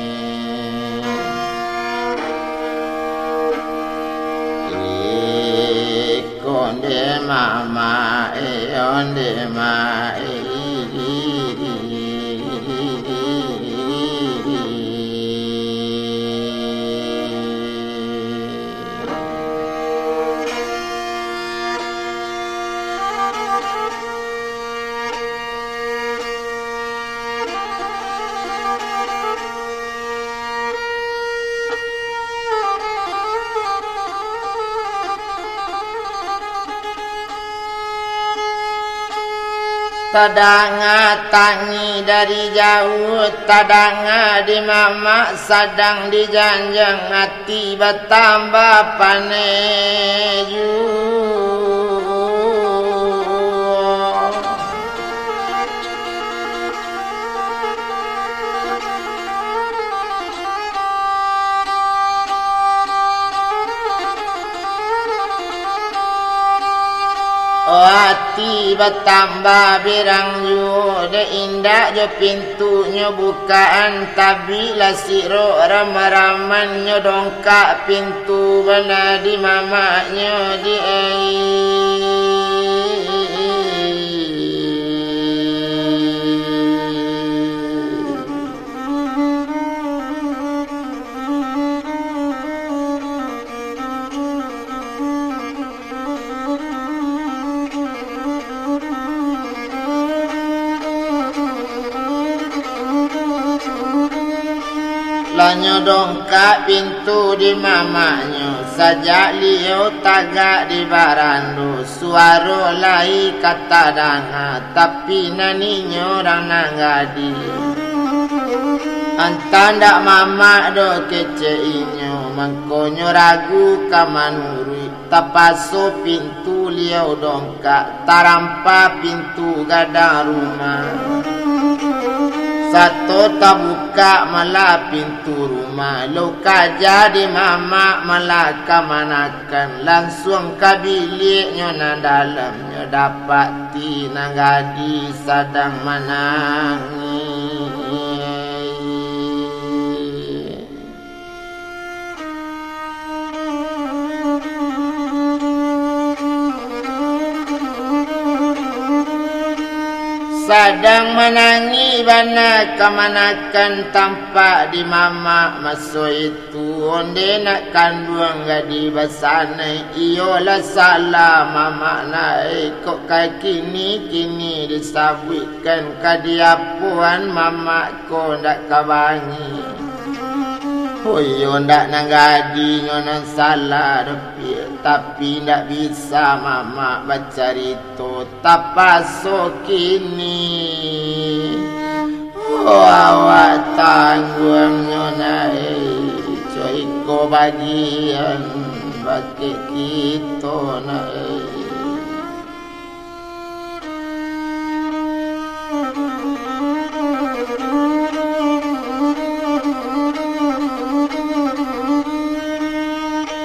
Iko onde mama, eh, onde ma, eh. Tadanga tangih dari jauah, tadanga di mamak sadang dijanjang, ati batambah paneh juo. Oh, ati batambah berang juo, dek indak jo pintunyo bukaan, tabik lah sirok rama-ramannyo, dongkak pintu bana di mamaknyo di ai. Nyo dongkak pintu di mamaknyo, sajak liau tagak di barando, suaro lai ka tadanga, tapi nan inyo urang nan gadih. Antah ndak mamak doh kecek inyo, mangkonyo ragu ka manuruik. Tapaso pintu liau dongkak, tarampa pintu gadang rumah. Sato tabukak malah pintu rumah, lo ka jadi mamak malah kamanakan, lansuang ka biliaknyo nan dalam, nyo dapati nan gadih sadang manangih. Sadang manangih bana kamanakan tampak di mamak maso itu. Onde nak kanduang gadih basanai, iyolah salah mamak nak, eh, kok ka kini-kini disabuikkan ka diapoan mamak ko ndak ka bangih. Oh iyo, ndak nan gadih nyo nan salah doh, Piak, tapi ndak bisa mamak bacarito, tapaso kini. Oh, awak tangguang nyo nak, eh, co iko bagian bakeh kito nak, eh.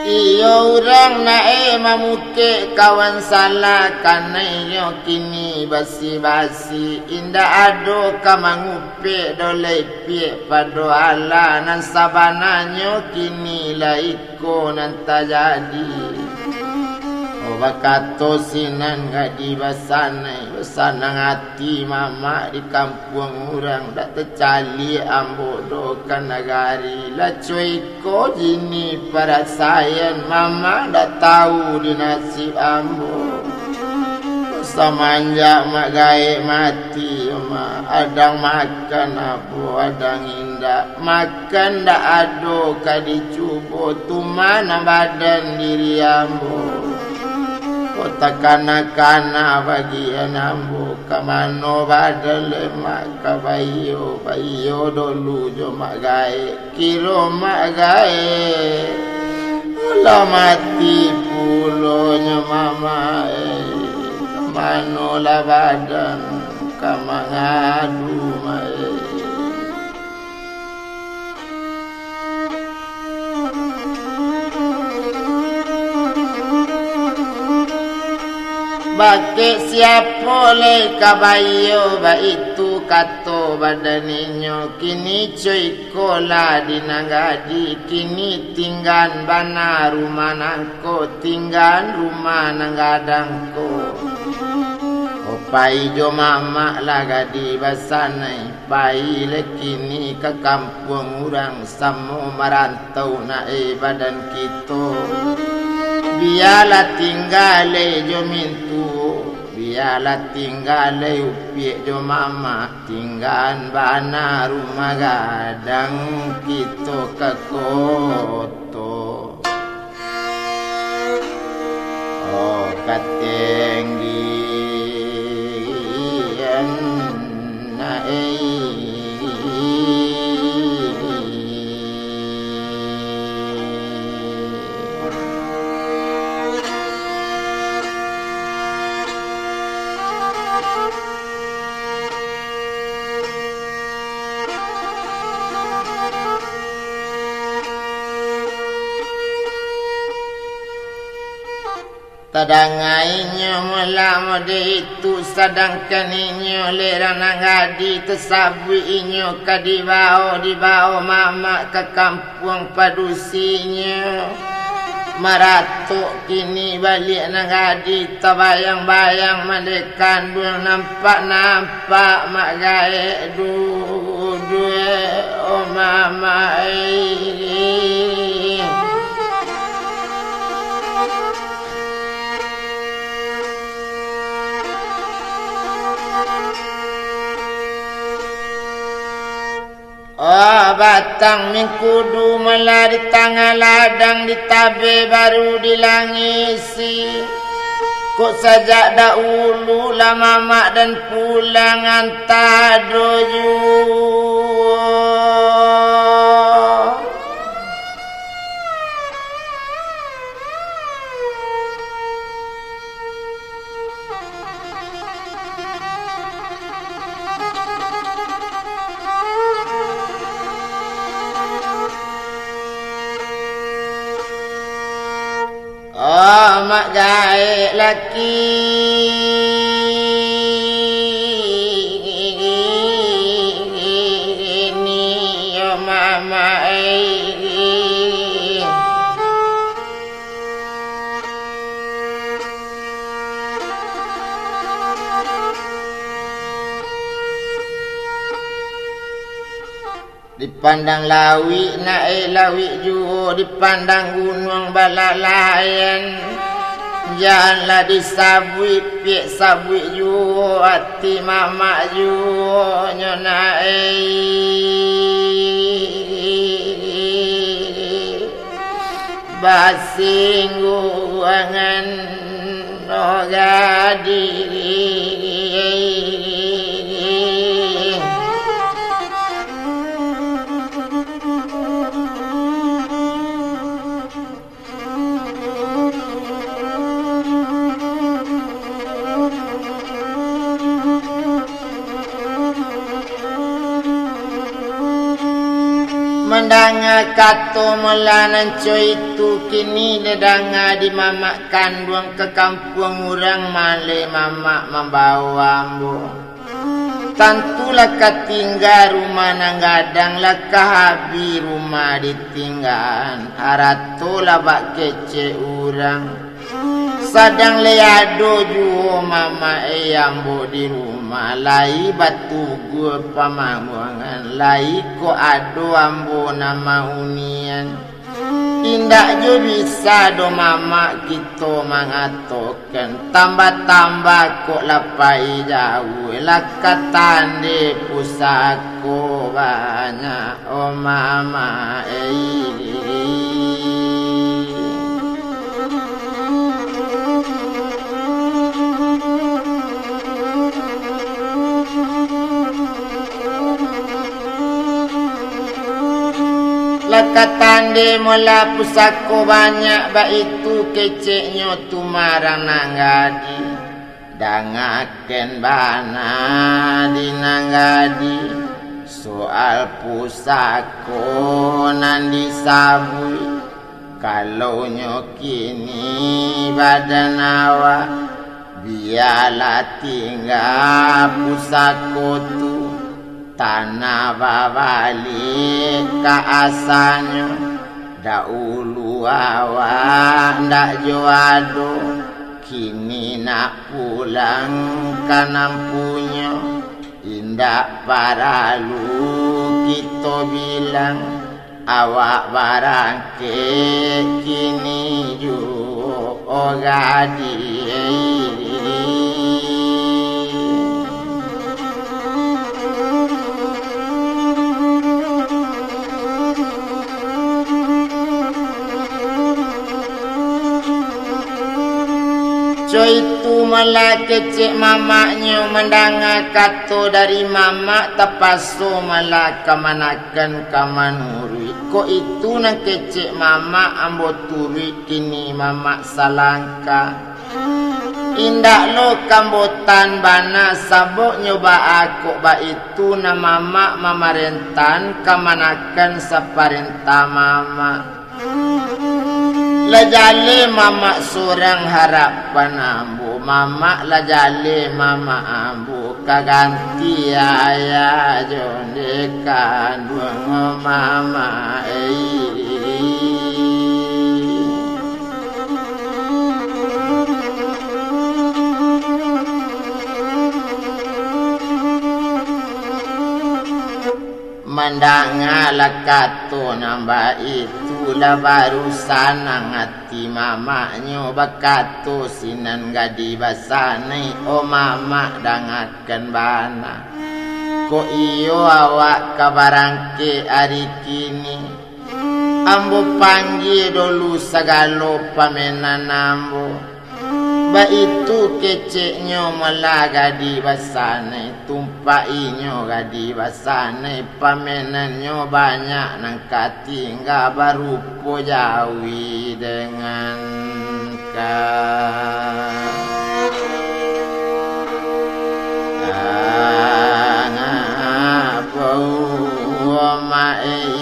Iyo urang nak, eh, mamukek kawan salah, kanai nyo kini basi-basi, indak ado ka mangupek doh lai, Piak, pado alah nan sabananyo kini lai ko nan tajadi. Oh, bakato sinan gadih basanai, basanang ati mamak di kampuang urang, dak tacaliak ambo doh ka nagari. Lah co iko jini parasaian, mamak dak tau di nasib ambo. Samanjak mak gaek mati, mak, adang makan apo, adang indak. Mak Kan dak ado ka dicubo, tu ma nan badan diri ambo. Kok takana-kana bagian ambo, ka mano badan lemak ka baiyo, baiyo dolu jo mak gaek, kiro mak gaek lah mati pulo nyo mamae, ka mano lah badan ka mangadu mae. Bakeh siapo lai ka baiyo, baitu kato badan inyo. Kini co iko lah di nan gadih, kini tinggan bana rumah nangko, tinggan rumah nan gadang ko. Opai jo mamak lah gadih basanai. Pai lah kini ka kampuang urang, samo marantau nak e badan kito. Bialah tingga lai jo mintuo, bialah tingga lai upiak jo mamak, tinggaan bana rumah gadang kito ka koto. Oh, katenggian na ei. Tadanga inyo mulamo di itu, sadangkan inyo lerang nan gadih tasabuik inyo ka dibao, dibao mamak ka kampuang padusinyo. Maratok kini baliak nan gadih, tabayang-bayang mandeh kanduang, nampak-nampak mak gaek duduak, oh mamak ai. Oh, Batang mingkudu malah di tangah ladang, di tabeh baru di langisi. Kok sajak dahulu lah mamak dan pulang antah ado juo. Oh, mak gaek laki ni, oh, mamak, eh. Dipandang lauik, naek lauik juo, dipandang gunuang balalayan. Janlah disabuik, piak sabuik juo ati mamak juo nyo naek. Basingguangan no gadih. Mandanga kato molanan co itu, kini didanga di mamak kanduang ka kampuang urang maleh mamak mambawo ambo. Tantulah ka tingga rumah nan gadang, lah ka habih rumah ditinggaan, arato lah bak kecek urang. Sadang lai ado juo mamak e ambo di rumah, lai batuguah pamamuangan, lai kok ado ambo nan maunian. Indak jo bisa doh mamak kito mangatokan, tambah-tambah kok lah pai jauah, lah ka tandeh pusako banyak, oh mamak ei. Lah ka tandeh molah pusako banyak, baitu keceknyo tu marang nan gadih. Dangakan bana di nan gadih, soal pusako nan disabuik. Kalau nyo kini badan awak, bialah tingga pusako tu, tanah babaliak ka asanyo. Daulu awak ndak jo ado, kini nak pulang ka nan punyo. Indak paralu kito bilang, awak barangkek kini juo, oh gadih. Co itu malah kecek mamaknyo, mandanga kato dari mamak, tapaso malah kamanakan ka manuruik. Kok itu nan kecek mamak, ambo turuik kini mamak salangkah. Indak lo kambotan bana, sababnyo baa kok baitu, nan mamak mamarentah, kamanakan saparentah mamak. Lah jaleh mamak surang harapan ambo, mamak lah jaleh mamak ambo, ka ganti ayah jo nde kanduang mamak ei. Mandangalah kato nan baitu, lah baru sanang ati mamaknyo, bakato sinan gadih basanaik, "Oh mamak, dangakan bana." Kok iyo awak ka barangkek ari kini, ambo panggie dulu sagalo pamenan ambo. Baitu keceknyo malah gadih basanai, tumpainyo gadih basanai, pamenannyo banyak nan ka tingga barupo jawi dengan ka-, angah bau mai.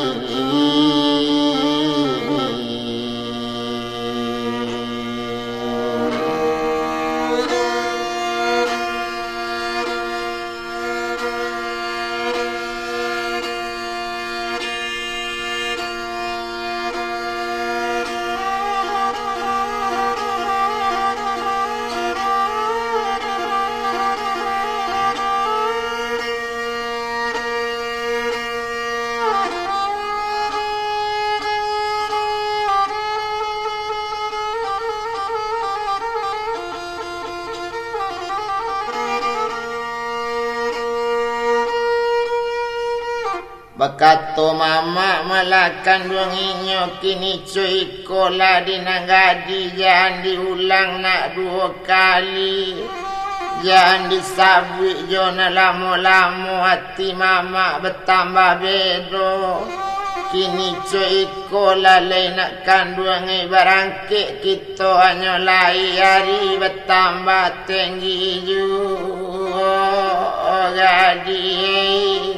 Bakato mamak malah kanduang inyo, kini co iko lah di nan gadih, jan diulang nak duo kali. Jan disabuik jo nan lamo-lamo, ati mamak batambah bedo. Kini co iko lah lai nak kanduang, barangkek kito hanyo lai ari batambah tenggi juo gadih.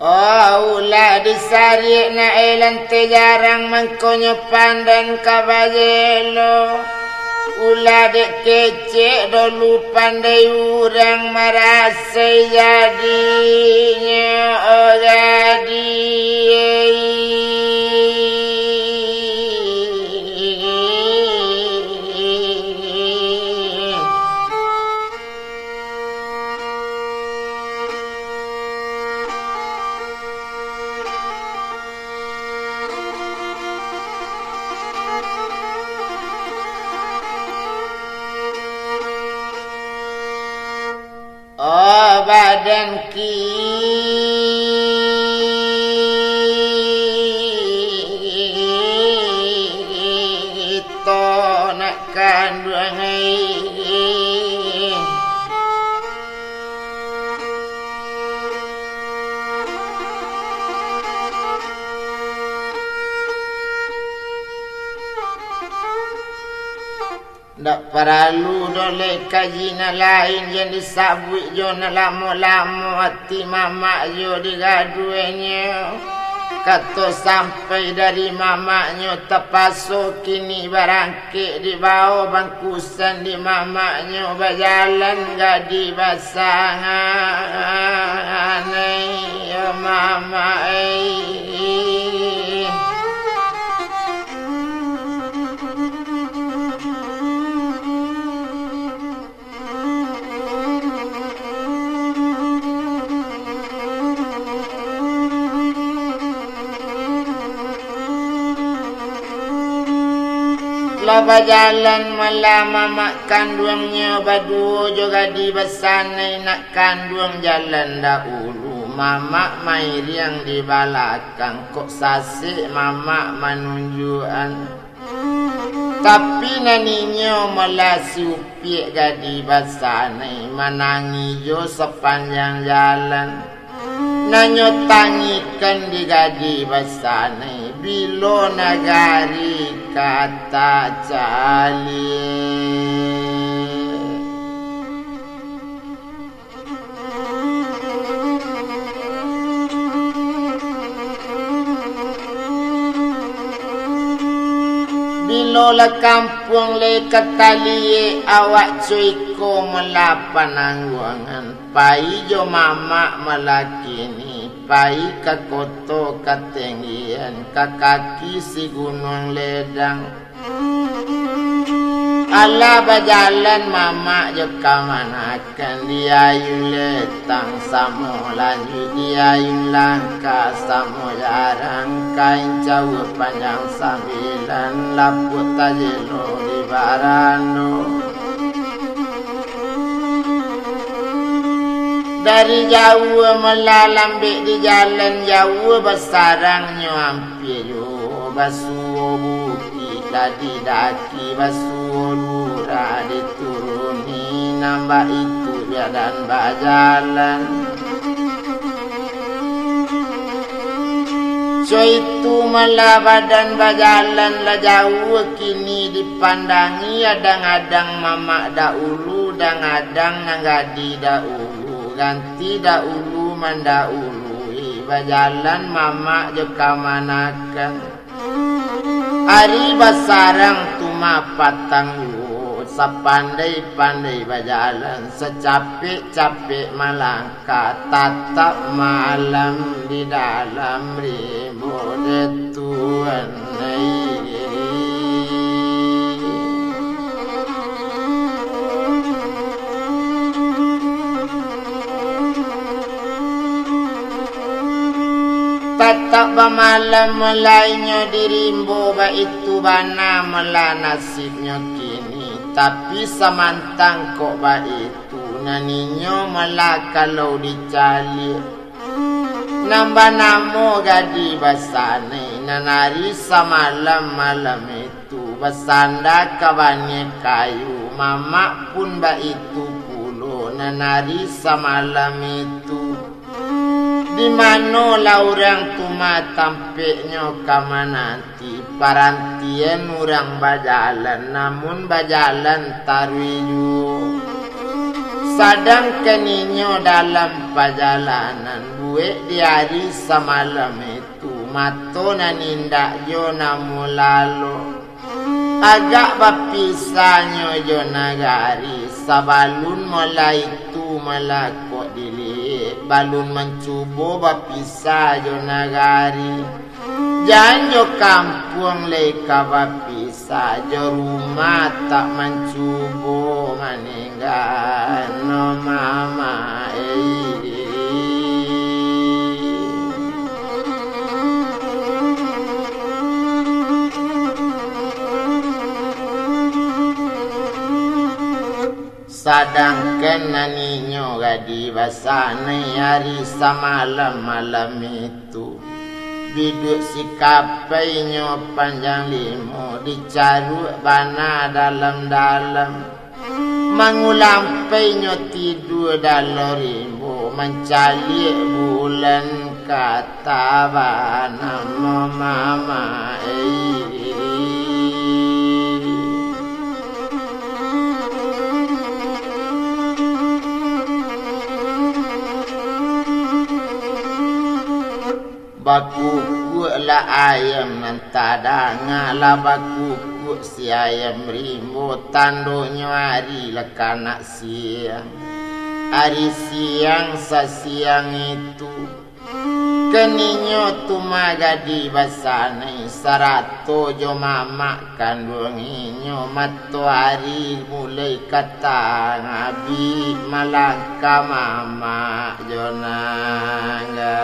Oh, ulah disariak nak elante jarang, mangkonyo pandan ka bajelo. Ulah dek kecek dolu pandai urang, marasai jadinyo, oh, gadih. Oh, badan kito nak kanduang ai. Ndak paralu doh lai kaji nan lain, jan disabuik jo nan lamo-lamo ati mamak jo digaduahnyo. Kato sampai dari mamaknyo, tapaso kini barangkek dibao bangkusan di mamaknyo, bajalan gadih basangan ai, yo mamak ai. Lah bajalan malam mamak kanduangnyo baduo jo gadih basanai nak kanduang jalan dahulu, mamak mairiang di balakang, kok sasek mamak manunjuakan. Tapi nan inyo malah si upiak gadih basanai, manangih jo sapanjang jalan. Nan nyo tangikan di gadih basanai, bilo nagari ka tacaliak. Bilo lah kampuang lai ka taliek, awak co iko malah panangguangan, pai jo mamak malah kini, pai ka koto katenggian, ka kaki si gunuang ledang. Alah bajalan mamak jo kamanakan, di ayun letang samo lanjuik, di ayun langkah samo jarang, kain cawua panjang sambilan, lapuak tajelo di barando. Dari jauah malah lambek di jalan, jauah basarangnyo ampia juo, basuo bukik lah didaki, basuo lurah dituruni, nan baitu badan bajalan. Co itu malah badan bajalan lah jauah kini dipandangi, adang-adang mamak dahulu, adang-adang nan gadih dahulu, ganti dahulu mandahului, bajalan mamak jo kamanakan. Ari basarang tu mah patang juo, sapandai-pandai bajalan, sacapek-capek malangkah, tatap malam di dalam rimbo dek Tuan. Tatap bamalam melainyo di rimbo, baitu bana malah nasibnyo kini. Tapi samantang kok baitu, nan inyo malah kalau dicaliak, nan banamo gadih basanai, nan ari samalam malam itu basanda ka baniah kayu, mamak pun baitu pulo, nan ari samalam itu. Di manolah urang tu mah tampeknyo ka mananti, parantian urang bajalan, namun bajalan taruih juo. Sadangkan inyo dalam pajalanan, buek di ari samalam itu, mato nan indak jo namuah lalok. Agak bapisahnyo jo nagari, sabalun malah itu malah kok diliek, balun mancubo bapisah jo nagari. Jan jo kampuang lai ka bapisah, jo rumah tak mancubo maningga no mama, eh. Sadangkan nan inyo gadih basanai ari samalam malam itu, biduak sikapai inyo panjang limo, dicaruak bana dalam-dalam. Mangulampai nyo tidua dalam rimbo, mancaliak bulan ka tabana mama, eh. Bakukuaklah ayam nan tadanga, lah bakukuak si ayam rimbo, tandonyo ari lah kanak siang. Ari siang sasiang itu, kan inyo tu mah gadih basanai, sarato jo mamak kanduang inyo, matoari mulai ka tangah, bik malangkah mamak jo nangga.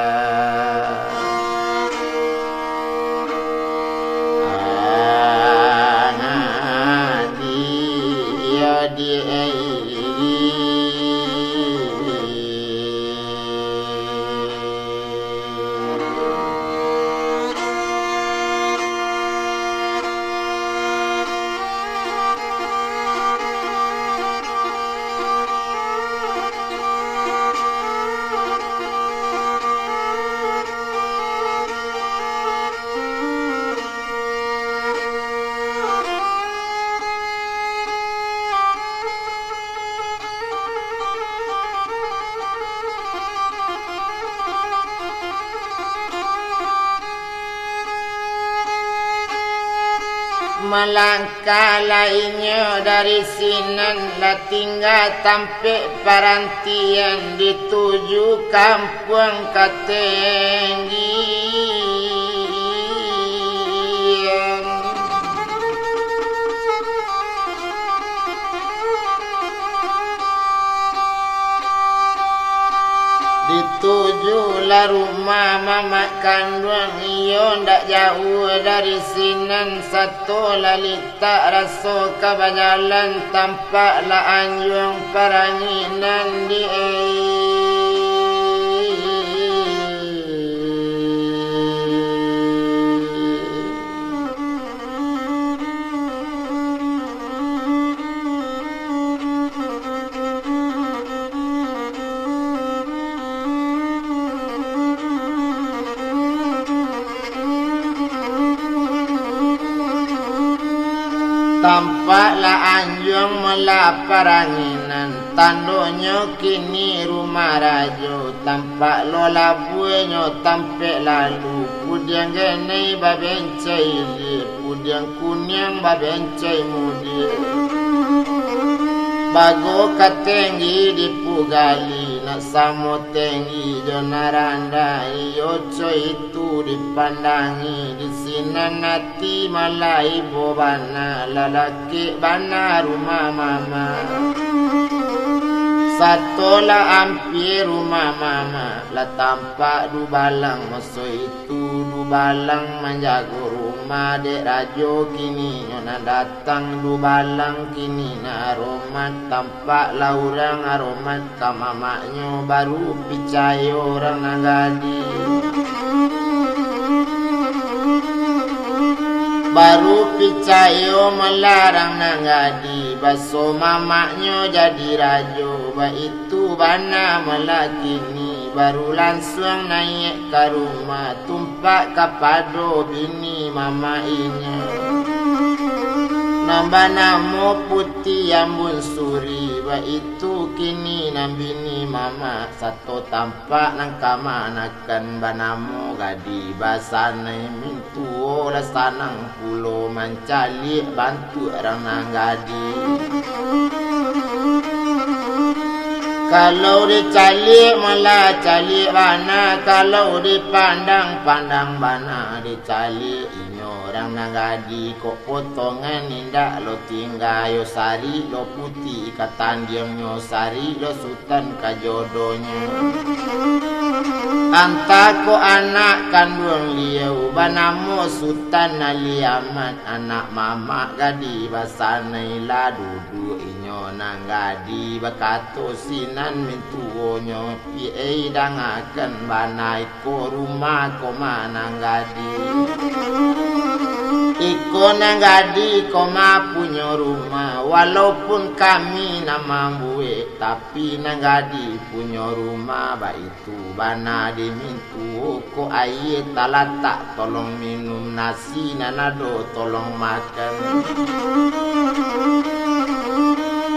Angah di iyo di Malangkah lah inyo dari sinan, lah tingga tampek parantian, dituju kampuang katenggian. rumah mamak kanduang, iyo ndak jauah dari sinan, sato lah litak raso ka bajalan, tampak lah anjuang paranginan di Tampak lah anjuang malah paranginan, tandonyo kini rumah rajo, tampak lo labuahnyo tampek lalu, pudiang genei babencai ilia, pudiang kuniang babencai mudia. Bago ka tenggi dipugali, nak samo tenggi jo nan randah, iyo co itu dipandangi, di sinan ati malah ibo bana, lah lakek bana rumah mama. Sato lah ampia rumah mama, lah tampak dubalang maso itu, dubalang manjago rumah, dek rajo kini nyo nan datang, dubalang kini nan aromat, tampak lah urang aromat ka mamaknyo, baru picayo urang nan gadih. Baru picayo malah urang nan gadih, baso mamaknyo jadi rajo, baitu bana malah kini, baru lansuang naiak ka rumah, tumpak kapado bini mamak inyo. Nan banamo Puti Ambun Suri, baitu kini nan bini mamak, sato tampak nan kamanakan, banamo gadih basanai, mintuo lah sanang pulo mancaliak bantuak urang nan gadih. Kalau dicaliak malah caliak bana, kalau dipandang pandang bana, dicaliak inyo urang nan gadih kok potongan indak lo tingga, yo sarik lo puti ka tandiangnyo, sarik lo sutan ka jodonyo. Antah kok anak kanduang liau banamo Sutan Ali Ahmad, anak mamak gadih basanai, lah duduak inyo nan gadih bakato sinan mintuonyo, pi ei dangakan bana iko rumah ko ma nan gadih. Iko nan gadih ko ma punyo rumah, walaupun kami nan mambuek, tapi nan gadih punyo rumah, baitu bana di mintuo ko aia talatak, tolong minum, nasi nan ado tolong makan.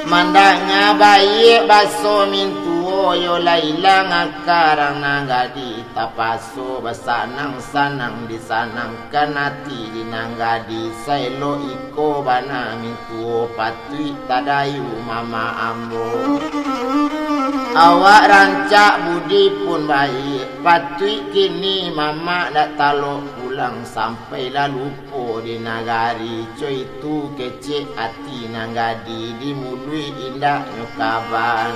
Mandanga baiak baso mintuo, yo lah ilang aka urang nan gadih, tapaso basanang-sanang, disanangkan ati di nan gadih, saelok iko bana mintuo, patuik tadayu mama ambo. Awak rancak budi pun baiak, patuik kini mamak dak talok pulang, sampailah lupo di nagari, co itu kecek ati nan gadih, di muluik indaknyo kaban.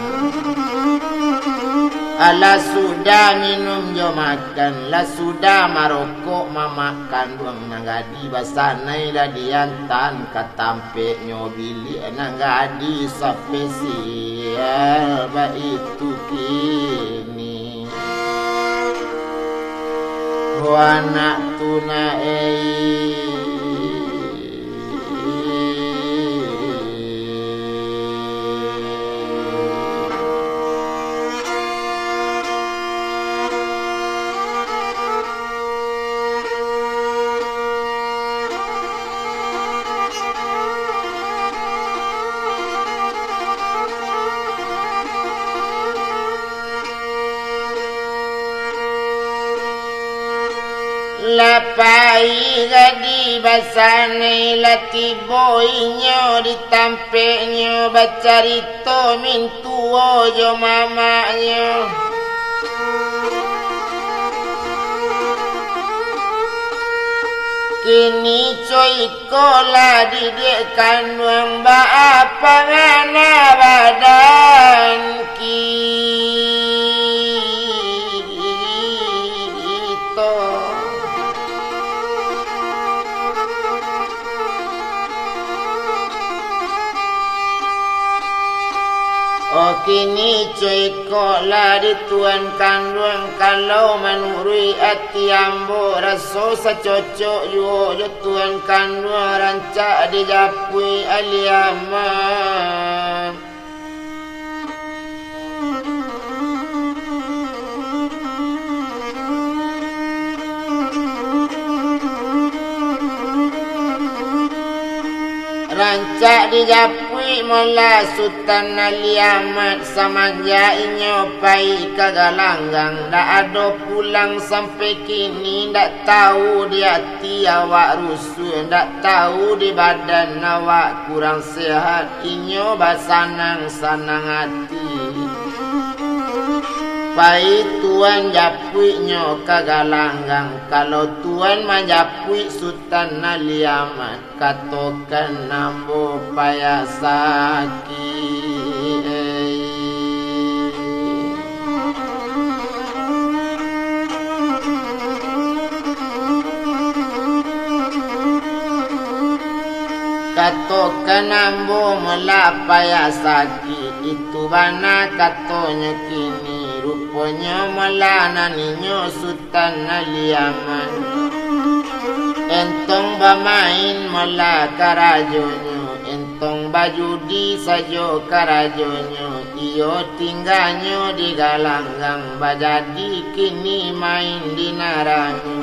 Alah sudah minum jo makan, lah sudah marokok mamak kanduang nan gadih, basanai lah diantaan ka tampeknyo, biliak nan gadih sapesial, baitu kini. Ho anak tu nak ei. Lah pai gadih basanai, lah tibo inyo di tampeknyo, bacarito mintuo jo mamaknyo. Kini co iko lah didiak kanduang, baa pangana badan ki. Kini cukuiklah di tuan kanduang, kalau manuruik ati ambo, raso sacocok juo jo tuan kanduang, rancak dijapuik Aliaman. Rancak dijapuik mala Sutan Aliaman, samanjak inyo pai ka Galanggang, ndak ado pulang sampai kini, ndak tahu di ati awak rusuh, ndak tahu di badan awak kurang sehat, inyo basanang-sanang ati. Pai tuan japuiknyo ka Galanggang, kalau tuan manjapuik Sutan Aliaman, katokan ambo payah sakik. Katokan ambo mala payah sakik, itu bana katonyo kini. Ruponyo mala nan inyo Sutan Aliaman. Entong bamain mala karajonyo, entong bajudi sajo karajonyo, iyo tingganyo di Galanggang, bajadi kini main di nan rami.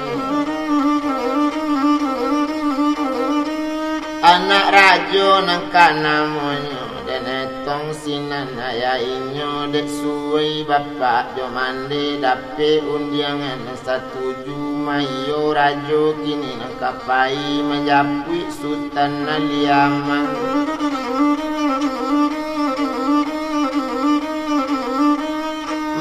Anak rajo nan ka namonyo, den etong sinan ayah inyo, dek suwai bapak jo mande, dapek undiangan nan satuju, maiyo rajo kini nan ka pai manjapuik Sutan Aliaman.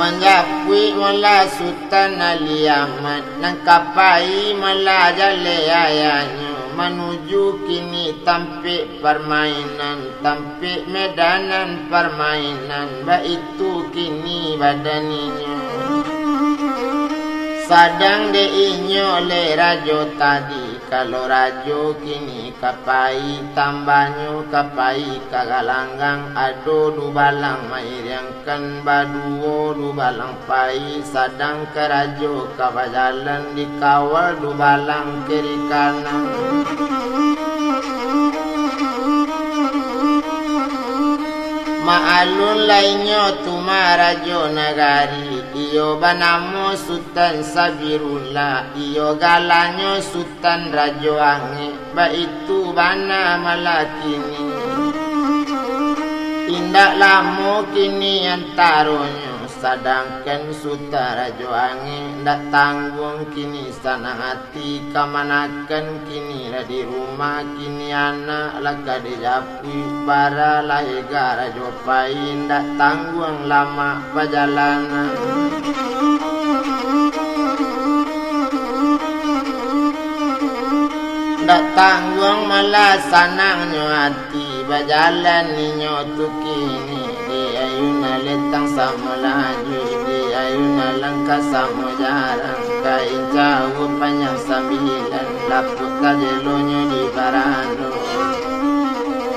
Manjapuik mala Sutan Aliaman, nan ka pai mala jaleh ayahnyo, manuju kini tampek parmainan, tampek medanan parmainan, baitu kini badan inyo. Sadang dek inyo leh rajo tadi, kalau rajo kini ka pai, tambahnyo ka pai ka Galanggang, ado dubalang mairiangkan baduo, dubalang pai, sadang karajo ka bajalan, dikawal dubalang kiri kanan. Maalun lainyo tu mah rajo nagari, iyo banamo Sutan Sabirullah, iyo galanyo Sutan Rajo Angek, baitu bana mala kini. Indak lamo kini antaronyo, sadangkan Sutan Rajo Angek ndak tangguang kini sanang ati, kamanakan kini lah di rumah, kini anak lah ka dijapuik, bara lah ega rajo pai, ndak tangguang lamak pajalanan. Ndak tangguang mala sanangnyo ati, bajalan inyo tu kini. Di ayunan letang samo laju, di ayunan langkah samo jarang. Kain jauah panjang sambilan, lapuak tajelonyo di barano.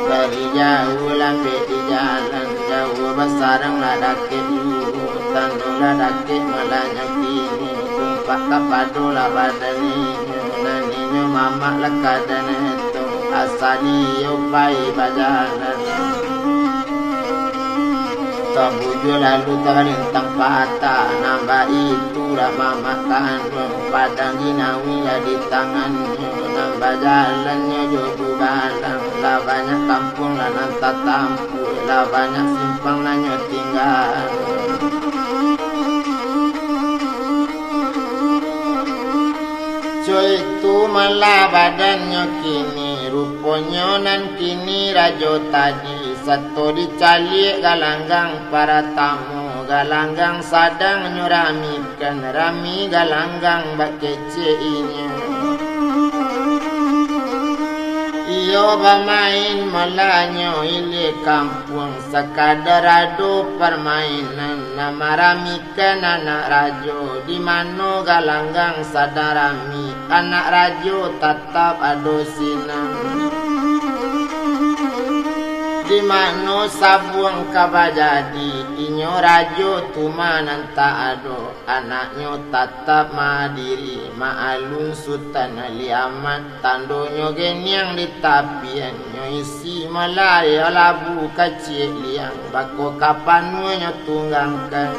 Bari jauah lambek di jalan, jauah basarang lah dakek juo, tando lah dakek malanyo kini. Tumpak kapado lah badan inyo, nan inyo mamak lah ka den etong, asa iyo pai bajalan. Tabujua lalu tabalintang patah, nan baitu lah mamak kanduang, padang ginawi lah di tangannyo, nan bajalannyo jo dubalang, lah banyak kampuang lah nan tatampuak, lah banyak simpang nan nyo tingga. Cuek tu malah badannyo kini, ruponyo nan kini rajo tadi, sato dicaliak galanggang paratamo, galanggang sadang nyo ramikan, rami galanggang bak kecek inyo. Iyo bamain malanyo ilia kampuang, sakadar ado parmainan, nan marami kan anak rajo, di mano galanggang sadang rami, anak rajo tatap ado sinan. Di mano sabuang ka bajadi, inyo rajo tu ma nan tak ado, anaknyo tatap madiri, ma alun Sutan Ali Amat, tandonyo geniang di tapian, nyo isi malayo labu kaciak liang, bako ka panuahnyo tunggangkan.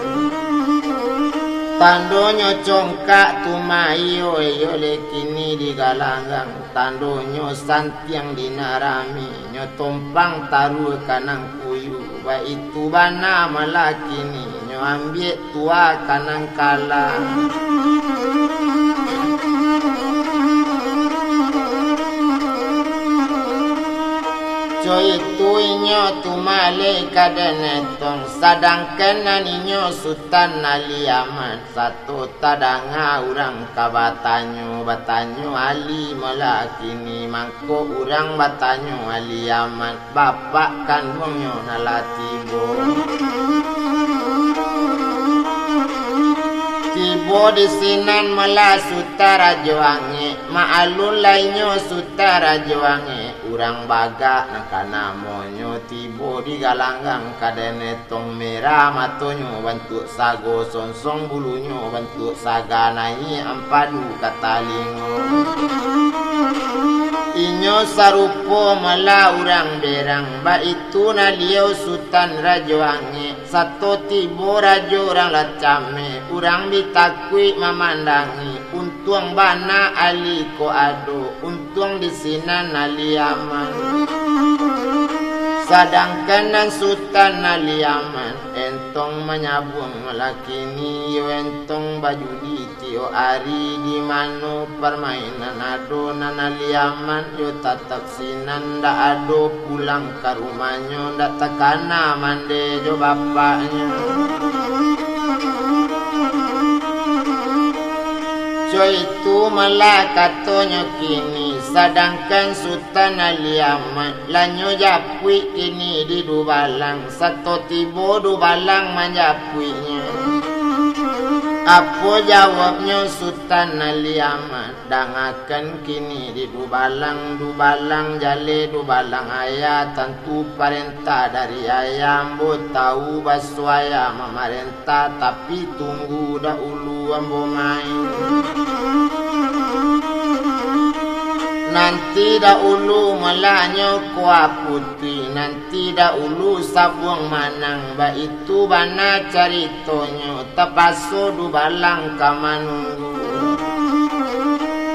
Tandonyo congkak tu ma iyo-iyo le kini digalanggang. Tandonyo santiang di nan rami, nyo tompang taruah ka nan kuyu, baitu bana malah kini, nyo ambiak tuah ka nan kalah. Co itu inyo tu maleh ka denetong, sadangkan nan inyo Sutan Ali Amat. Sato tadanga urang ka batanyo, batanyo Ali malah kini, mangko urang batanyo Ali Amat, bapak kanduangnyo nan lah tibo. Tibo di sinan malah Sutan Rajo Angek, ma alun lai nyo Sutan Rajo Angek, urang bagak nan ka namonyo, tibo di galanggang ka denetong, merah matonyo bantuak sago, sonsong bulunyo bantuak saga, naiak ampadu ka talingo. Inyo sarupo malah urang berang, baitu nan liau Sutan Rajo Angek, sato tibo rajo urang lah cameh, urang bi takuik mamandangi, untuang bana Ali ko ado, untuang di sinan Ali Amat. Sadangkan nan Sutan Ali Amat, entong manyabuang malah kini, iyo entong bajudi tiok ari, di mano parmainan ado, nan Ali Amat yo tatap sinan, ndak ado pulang ka rumahnyo, ndak takana mande jo bapaknyo. Co itu malah katonyo kini, sadangkan Sutan Ali Amat lah nyo japuik kini di Dubalang, sato tibo Dubalang manjapuiknyo. Apo jawabnyo Sutan Ali Amat? Dangakan kini di Dubalang, Dubalang jaleh, Dubalang ayah, tantu parentah dari ayah, ambo tahu basuo ayah mamarentah, tapi tunggu dahulu ambo main. Nanti dahulu malah nyo kuah putuih, nanti dahulu sabuang manang, baitu bana caritonyo, tapaso Dubalang ka manunggu.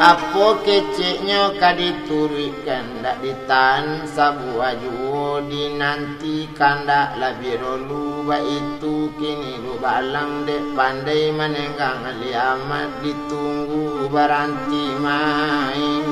Apo keceknyo ka dituruikkan, ndak ditahan sabuah juo, dinanti kandak labiah dolu, baitu kini Dubalang dek pandai manenggang Ali Amat, ditunggu baranti main.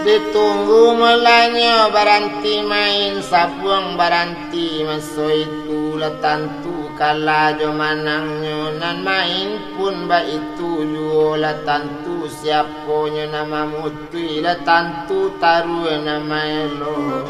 Ditunggu malah nyo baranti main, sabuang baranti maso itu lah tantu kalah jo manangnyo, nan main pun baitu juo lah tantu, siaponyo nan mamutuih lah tantu taruah nan maelo.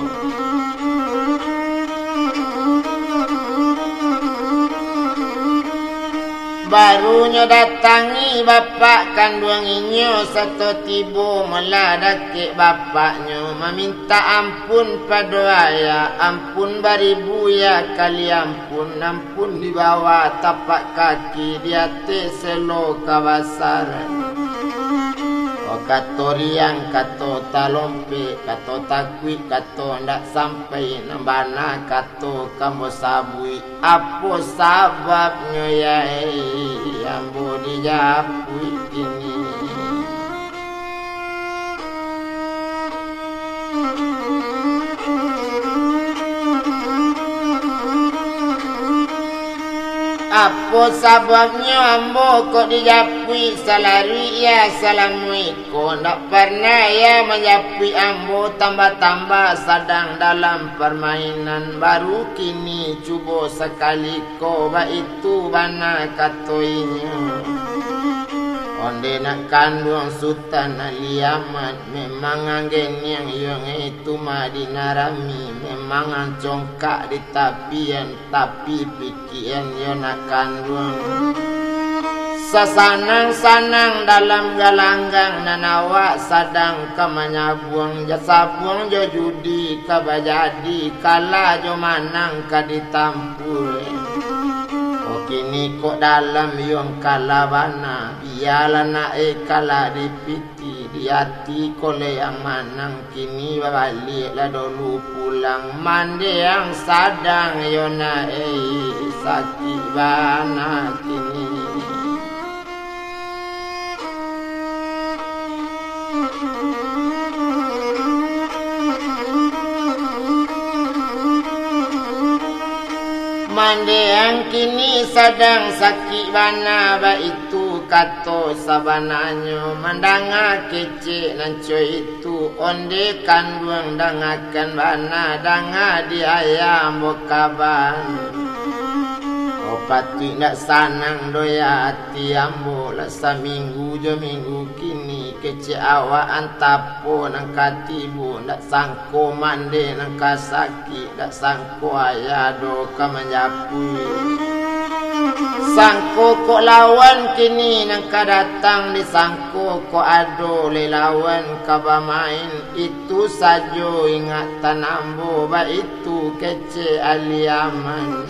Baru nyo datangi bapak kanduang inyo, sato tibo malah dakek bapaknyo, mamintak ampun pado ayah, ampun baribu ya kali ampun, ampun di bawah tapak kaki, di ateh selo kabasaran. Oh, kato riang, kato talompek, kato takuik, kato ndak sampai, nan bana kato ka ambo sabuik. Apo sababnyo, yai, ambo dijapuik kini? Apo sababnyo ambo kok dijapuik salaruik ya salamuik ko? Ndak parnah ya manjapuik ambo, tambah-tambah sadang dalam parmainan, baru kini cubo sakali ko, baitu bana kato inyo. Onde nak kanduang Sutan Ali Ahmad, memang ang geniang iyo ngai tu mah di nan rami, memang ang congkak di tapian, tapi pikian iyo nak kanduang. Sasanang-sanang dalam galanggang nan awak sadang ka manyabuang, ja sabuang jo judi ka bajadi, kalah jo manang ka ditampuah. Oh, kini kok dalam iyo ang kalah bana, bialah nak e kalah di piti, di ati ko lai ang manang, kini babaliak lah dulu pulang, mande ang sadang iyo nak e, sakik bana kini. Mande ang kini sadang sakik bana, baitu kato sabananyo. Mandanga kecek nan co itu, onde kanduang dangakan bana, danga di ayah ambo kaban. Oh, patuik ndak sanang doh ya ati ambo, lah saminggu jo minggu kini kecek awak antah apo nan ka tibo, ndak sangko mande nan ka sakik, ndak sangko ayah doh ka manjapuik. Sangko kok lawan kini nan ka datang, disangko kok ado lai lawan ka bamain, itu sajo ingatan ambo, baitu kecek Ali Ahmad.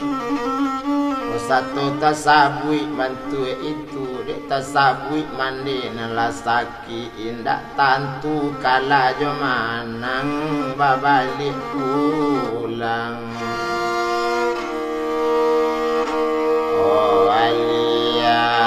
Oh, sato tasabuik bantuak itu, dek tasabuik mande nan lah sakik, indak tantu kalah jo manang babaliak pulang. Oh, Ali Ahmad.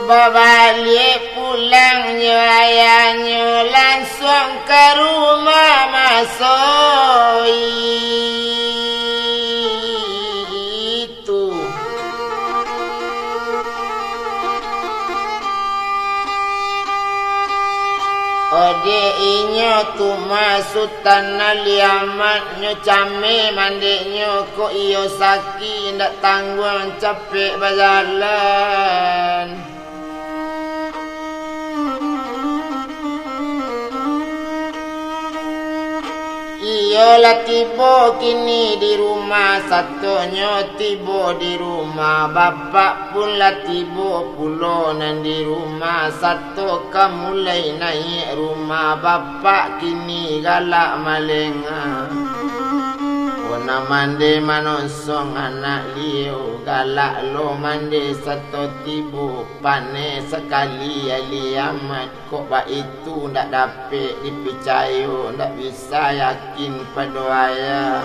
Babaliak pulang nyo ayahnyo, lansuang ka rumah maso itu. Odeh inyo tu mah Sutan Ali Ahmad, nyo cameh mandeknyo, kok iyo sakik indak tangguang capek bajalan. Iyo lah tibo kini di rumah, satonyo tibo di rumah, bapak pun lah tibo pulo nan di rumah, sato ka mulai naiak rumah, bapak kini galak malenga. Oh, nan mande manonsong anak liau, galak lo mande sato tibo, paneh sakali Ali Ahmad. Kok baitu ndak dapek dipicayo, ndak bisa yakin pado ayah.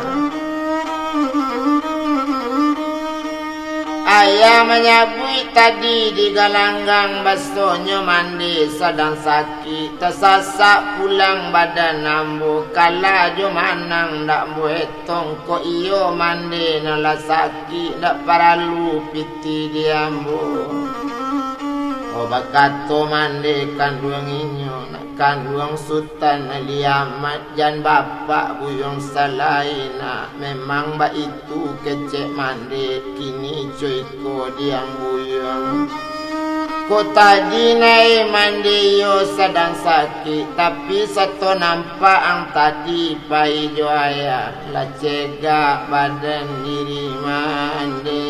Ayah manyabuik tadi di galanggang, basonyo mande sadang sakik, tasasak pulang badan ambo, kalah jo manang ndak buek tong, kok iyo mande nan lah sakik, ndak paralu piti di ambo. Oh, bakato mande kanduang inyo, nak kanduang Sutan Ali Ahmad, jan bapak buyuang salai nak. Memang baitu kecek mande, kini co iko di ang buyuang. Kok tadi naiak mande iyo sadang sakik, tapi sato nampak ang tadi pai jo ayah. Lah cegak badan diri mande.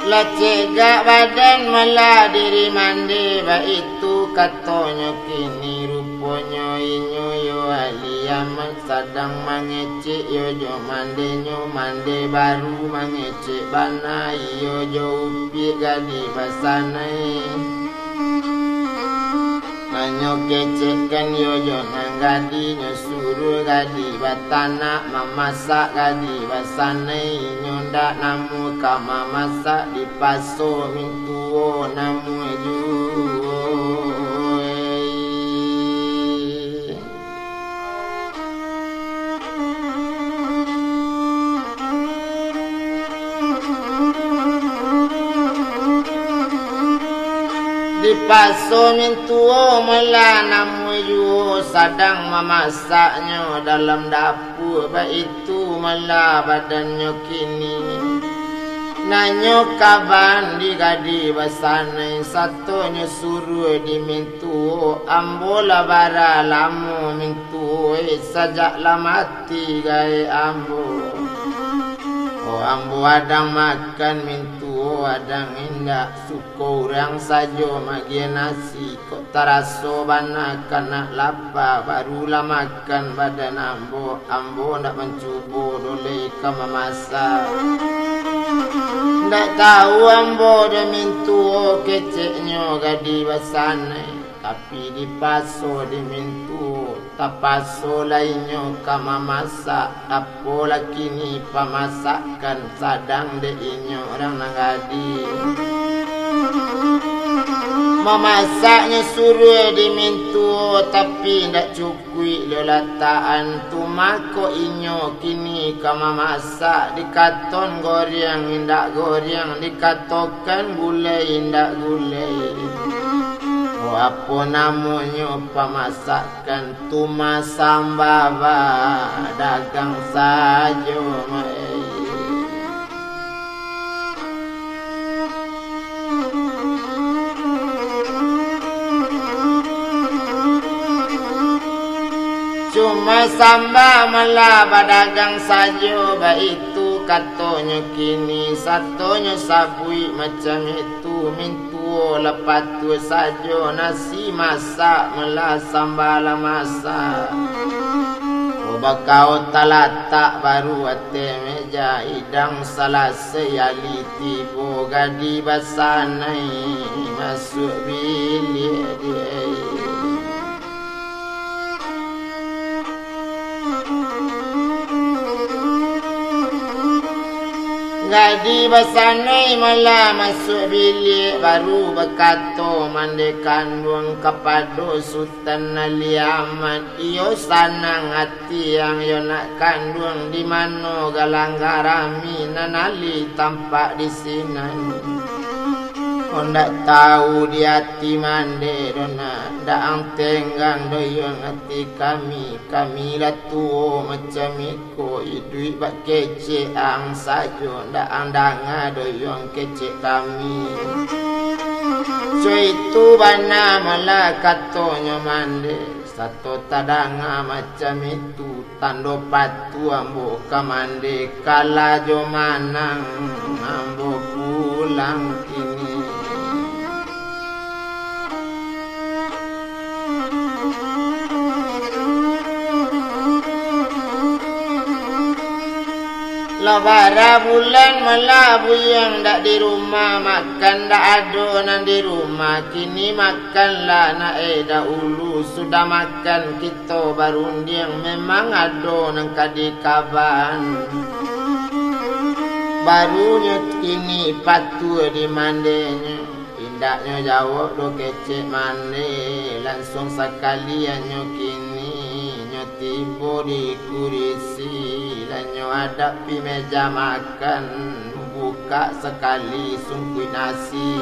Lah cegak badan malah diri mande, baitu katonyo kini. Ruponyo inyo yo Ali Ahmad sadang mangecek yo jo mandenyo, mande baru mangecek bana iyo jo upiak gadih basanai. Nanyo kecekkan yo jo nan Gadinyo suruah gadi batanak, mamasak gadi basanai, inyo ndak namuah ka mamasak, dipaso mintuo namuah juo. Dipaso mintuo malah namuah juo, sadang mamasaknyo dalam dapua, baitu malah badannyo kini. Nanyo kaban di gadih basanai, satonyo suruah di mintuo, ambo lah bara lamo mintuo, sajak lah mati gaek ambo. Oh, ambo adang makan mintuo, adang indak, suko urang sajo magiah nasi, kok taraso bana kanak lapa, barulah makan badan ambo, ambo ndak mancubo doh lai ka mamasak. Ndak tahu ambo doh mintuo keceknyo gadih basanai, tapi dipaso di mintuo, tapaso lai inyo ka mamasak, apo lah kini pamasakan sadang dek inyo urang nan gadih. Mamasaknyo suruah di mintuo, tapi ndak cukuik lo latakan tu, mako inyo kini ka mamasak, dikaton goreng indak goreng, dikatokan gulai indak gulai. Oh, apo namonyo pamasakan tu mah, samba badagang sajo, mai. Cuma samba malah badagang sajo, baitu katonyo kini, satonyo sabuik macam itu, mintuo lah patuah sajo, nasi masak malah samba lah masak. Oh, bakao talatak baru ateh meja, hidang salasai, alih tibo, gadih basanai masuak biliak di. Gadih basanai malah masuak biliak, baru bakato mandeh kanduang kapado Sutan Ali Ahmad, iyo sanang ati ang yo nak kanduang, di mano galang garami nan alih tampak di sinan. Kok ndak tahu di ati mandeh doh nak, ndak ang tenggang doh yuang ati kami, kami lah tuo macam iko, iduik bak kecek ang sajo, ndak ang danga doh yuang kecek kami. Co itu bana malah katonyo mandeh, sato tadanga macam itu, tando patuah ambo ka mandeh, kalah jo manang ambo pulang kini. Lah bara bulan malah buyuang dak di rumah, makan dak ado nan di rumah, kini makanlah nak eh dahulu, sudah makan kito barundiang, memang ado nan ka dikaban. Barunyo kini patuah di mandehnyo. Indaknyo jawab doh kecek mandeh, lansuang sakali anyo kini, nyo tibo di kurisi, lah nyo adapi meja makan, bukak sakali sungkuik nasi.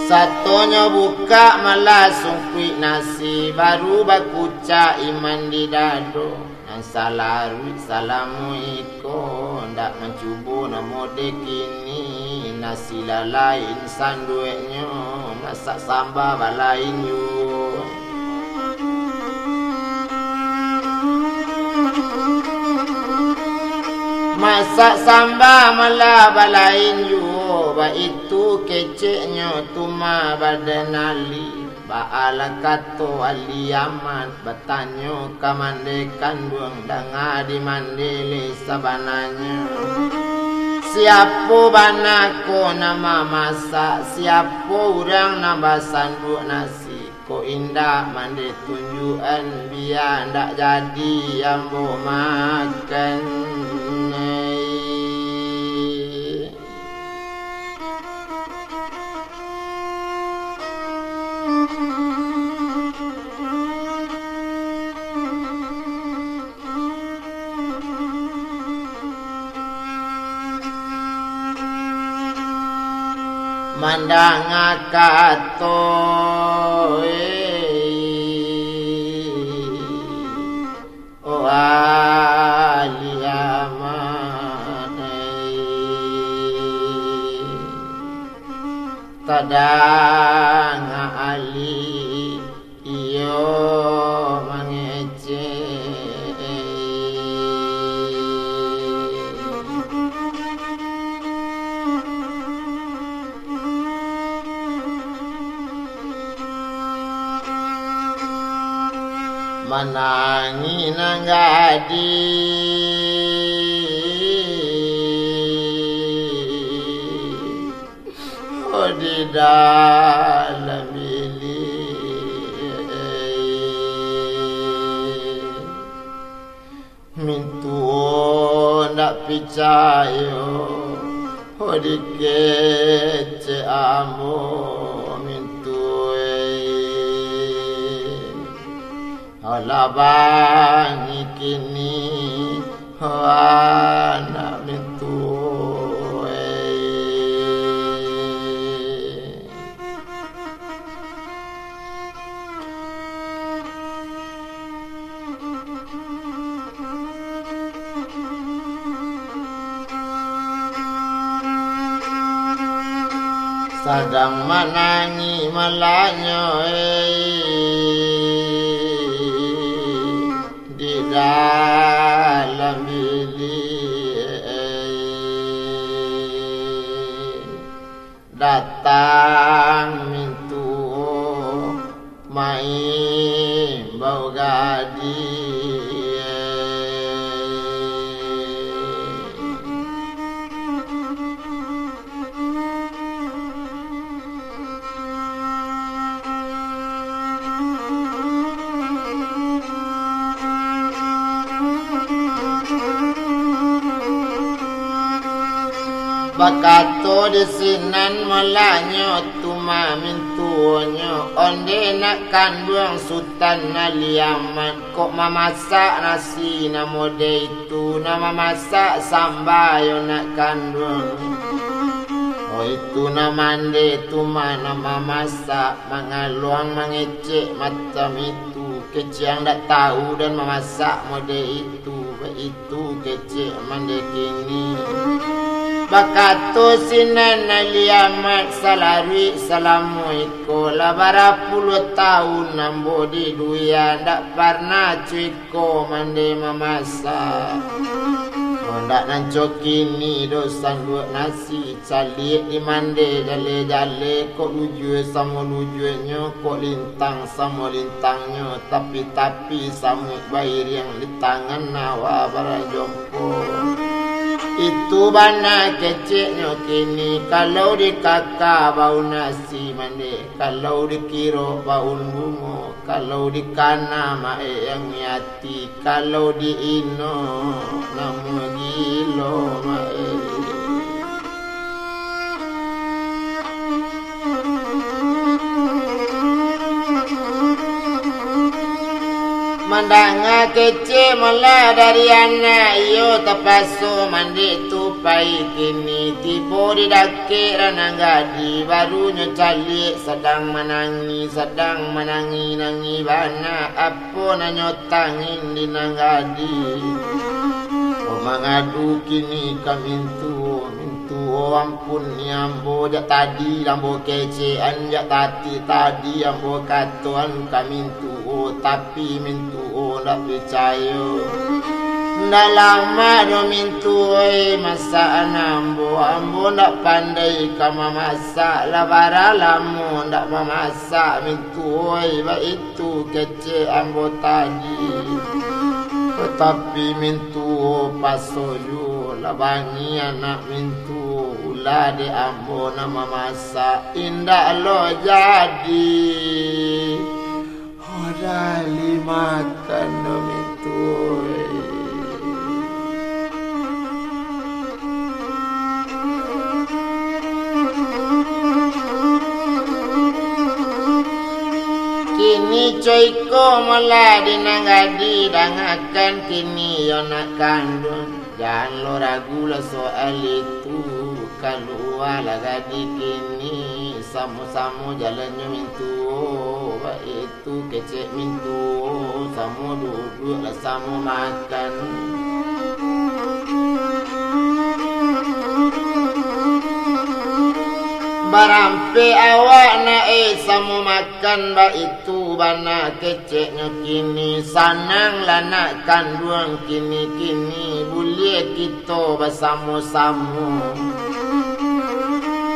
Satonyo bukak malah sungkuik nasi, baru bakucak iman di dado. Nan salaruik salamo iko, ndak mancubo namo dek kini, nasi lah lain sanduaknyo, masak samba balain juo. Masak samba malah balain juo, baitu keceknyo tu mah badan Ali. Baalah kato Ali Amat, batanyo ka mandeh kanduang, danga di mandeh leh sabananyo. Siapo bana ko nan mamasak? Siapo urang nan basanduak nasi? Kok indak mande tunjuakan, bia ndak jadi ambo makan. Mandanga kato, eh, oh, ahli amanah, eh. Tadanga alih iyo mangecek. Manangih nan gadih di dalam biliak. Mintuo ndak picayo, oh, dikecek ambo mintuo, eh. Alah bangih kini, oh, anak mintuo, eh. Sadang manangih malanyo, eh, di dalam biliak, eh. Datang mintuo maimbau gadih. Bakato di sinan malanyo tu mah mintuonyo, onde nak kanduang Sutan Ali Ahmad, kok mamasak nasi nan mode itu, nan mamasak samba yo nak kanduang. Oh, itu nan mande tu mah nan mamasak, mangaluang mangecek macam itu. Kecek ang dak tahu dan mamasak mode itu, baitu kecek mande kini. Bakato sinan Ali Ahmad salaruik salamo iko, lah barapuluah tahun ambo di dunia, dak parnah cuik ko mande mamasak. Ondak nan co kini do sanduak nasi, caliak di mande jale-jale, kok lujua samo lujuanyo, kok lintang samo lintangnyo, tapi-tapi samuik bairiang di tangan awa barajompo. Itu bana keceknyo kini, kalau dikaka bau nasi mande, kalau dikiro bau bungo, kalau dikana maek yang nyati, kalau diino, namo gilo maek. Mandanga kecek malah dari anak iyo, tapaso mande tu pai kini. Tibo di dakek ranang gadih, barunyo caliak sadang manangih, sadang manangih-nangih bana. Apo nan nyo tangin di nan gadih? Oh, mangadu kini ka mintuo, mintuo ampun ni ambo, jak tadi ambo kecekan, jak tadi tadi ambo katoan ka mintuo, tapi mintuo ndak picayo. Ndak lamo doh mintuo, eh, masakan ambo, ambo ndak pandai ka mamasak, lah bara lamo ndak mamasak mintuo, eh, baitu kecek ambo tadi. Tapi mintuo paso juo Tabangi anak mintuo, ulah dek ambo nan mamasak, indak lo jadi. Odah li makan do mintuo. Kini co iko malah di nan gadih, dangakan kini yo nak kanduang. Jan lo ragu lah soal itu, kalualah gadih kini, samo-samo jalannyo mintuo, baitu kecek mintuo, samo duduak lah samo makan. Barampek awak nak, eh, samo makan, baitu bana keceknyo kini, sanang lah nak kanduang kini-kini, buliah kito basamo-samo.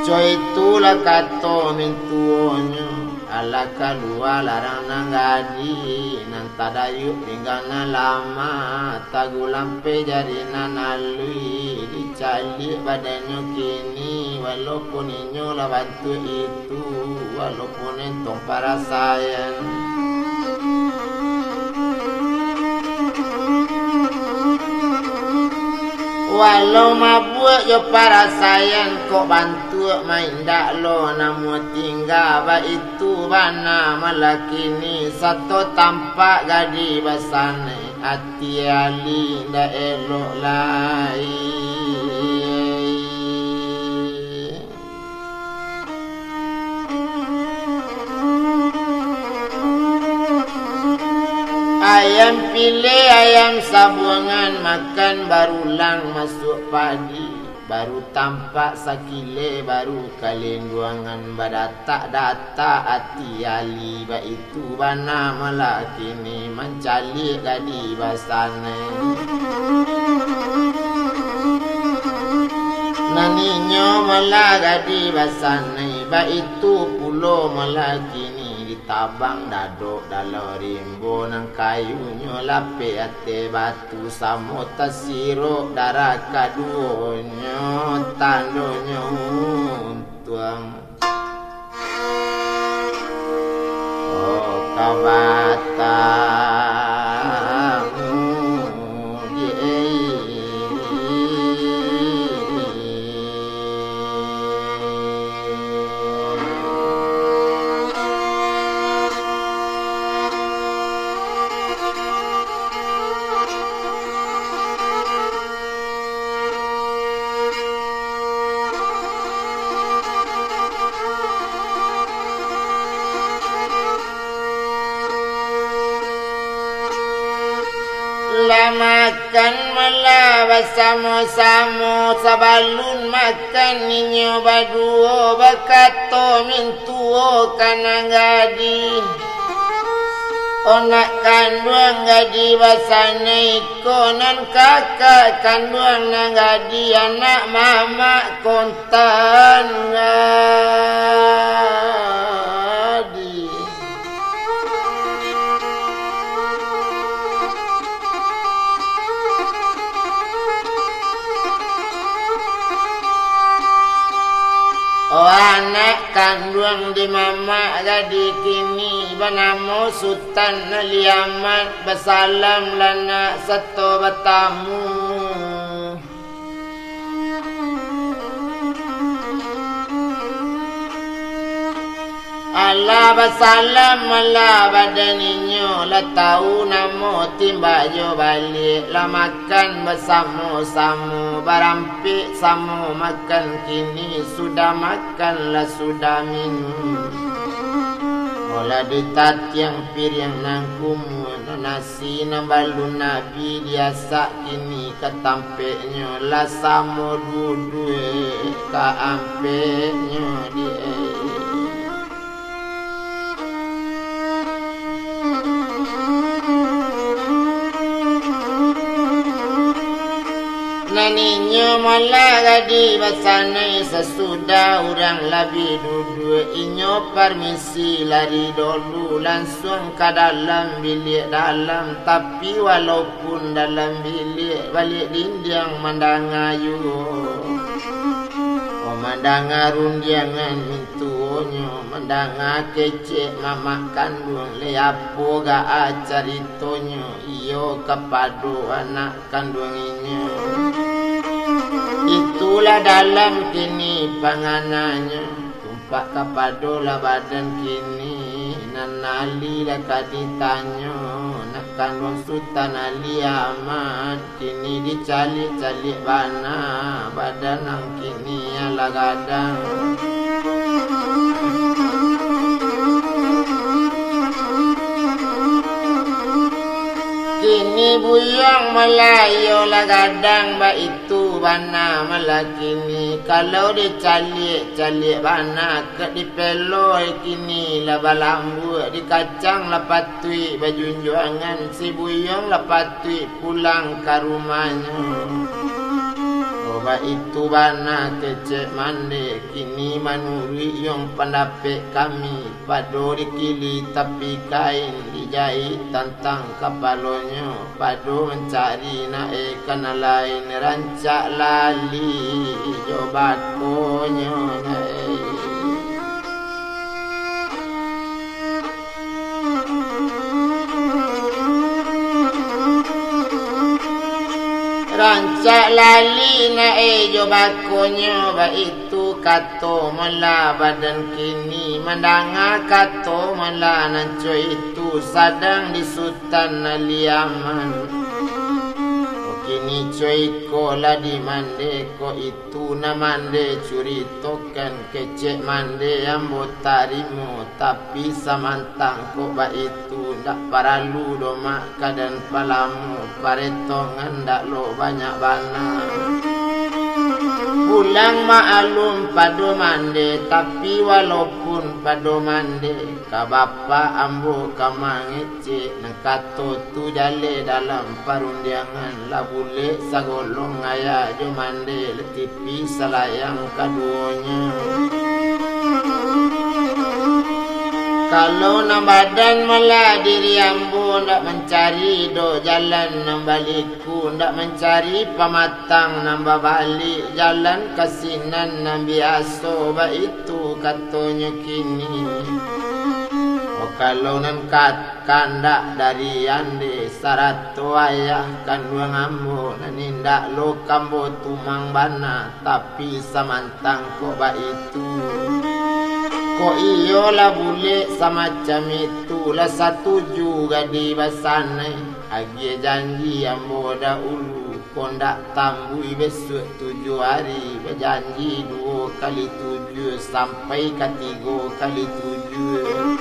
Co itulah kato mintuonyo, alah kalua larang nan gadih, nan tadayuak pinggang nan lamah, tagulampeh jari nan aluih, dicaliak badannyo kini, walaupun inyo lah bantuak itu, walaupun entong parasaian. Walau mabuak jo parasaian, kok bantuak ma indak lo namuah tingga, baitu bana malah kini, sato tampak gadih basanai, ati Ali indak elok lai. Ayam pilih, ayam sabuangan, makan barulang masuak padi, baru tampak sakileh, baru kalinduangan, badatak-datak ati Ali, baitu bana malah kini, mancaliak gadih basanai. Nan inyo malah gadih basanai, baitu pulo malah kini, ditabang dadok dalam rimbo, nan kayunyo lapeh ateh batu, samo tasirok darah kaduonyo, tandonyo untuang. Oh, kabatamu di. Lah makan malah basamo-samo, sabalun makan inyo baduo, bakato mintuo ka nan gadih. Onak kanduang gadih basanai ko, nan kakak kanduang nan gadih, anak mamak kontan gadih. Oh, anak kanduang di mamak gadih kini, banamo Sutan Ali Ahmad, basalam lah nak sato batamu. Alah basalam, alah badan inyo, lah tau namo timbak jo baliak, lah makan basamo-samo, barampek samo makan kini, sudah makan lah sudah minum. Molah ditatiang piriang nan kumuah, nan nasi nan balun abih diasak kini ka tampeknyo, lah samo duduak ka ampeknyo di. Nah, Inyo malah gadih basanai, sasudah urang labiah duduak, inyo parmisi lari dolu, lansuang ka dalam biliak dalam. Tapi walaupun dalam biliak, baliak dindiang mandanga juo. Oh, mandanga rundiangan mintuonyo, mandanga kecek mamak kanduang, lai apo gaa caritonyo, iyo kapado anak kanduang inyo. Itulah dalam kini pangananyo, tumpak kapado lah badan kini, nan alih lah ka ditanyo, nak kanduang Sutan Ali Ahmad. Kini dicaliak-caliak bana, badan nan kini alah gadang. Kini buyuang malah iyo lah gadang, baitu bana malah kini. Kalau dicaliak-caliak bana, kek dipeloi kini lah balambuak, dikacang lah patuik bajunjuangan, si buyuang lah patuik pulang ka rumahnyo. Oh, baitu bana kecek mande, kini manuruik yong pandapek kami, pado dikili tapi kain, dijaik tantang kapalonyo, pado mancari nak e ka nan lain, rancak lali jo bakonyo nak e. Rancak lali nak e jo bakonyo, baitu kato malah badan kini, mandanga kato malah nan co itu sadang di Sutan Ali Ahmad. Kini co iko lah di mande ko itu. Tu nan mande curitokan, kecek mande ambo tarimo, tapi samantang kok baitu, ndak paralu doh mak kadan palamo, paretongan ndak lo banyak bana. Pulang maklum pado mande, tapi walaupun pado mande, ka bapak ambo ka mangecek, nan kato tu jaleh dalam parundiangan. Lah bulek sagolong ayah jo mande, lah tipi salayang kaduonyo. Kalau nan badan malah diri ambo, ndak mancari doh jalan nan baliku, ndak mancari pamatang nan babaliak, jalan ka sinan nan biaso, baitu katonyo kini. Oh, kalau nan kat-, kandak dari ande, sarato ayah kanduang ambo, nan indak lo ka ambo tumang bana, tapi samantang kok baitu. Kok iyo lah bulek samacam itu, lah satuju gadih basanai, agiah janji ambo dahulu. Kok ndak tambuih bisuak tujuah ari, bajanji duo kali tujuah sampai ka tigo kali tujuah.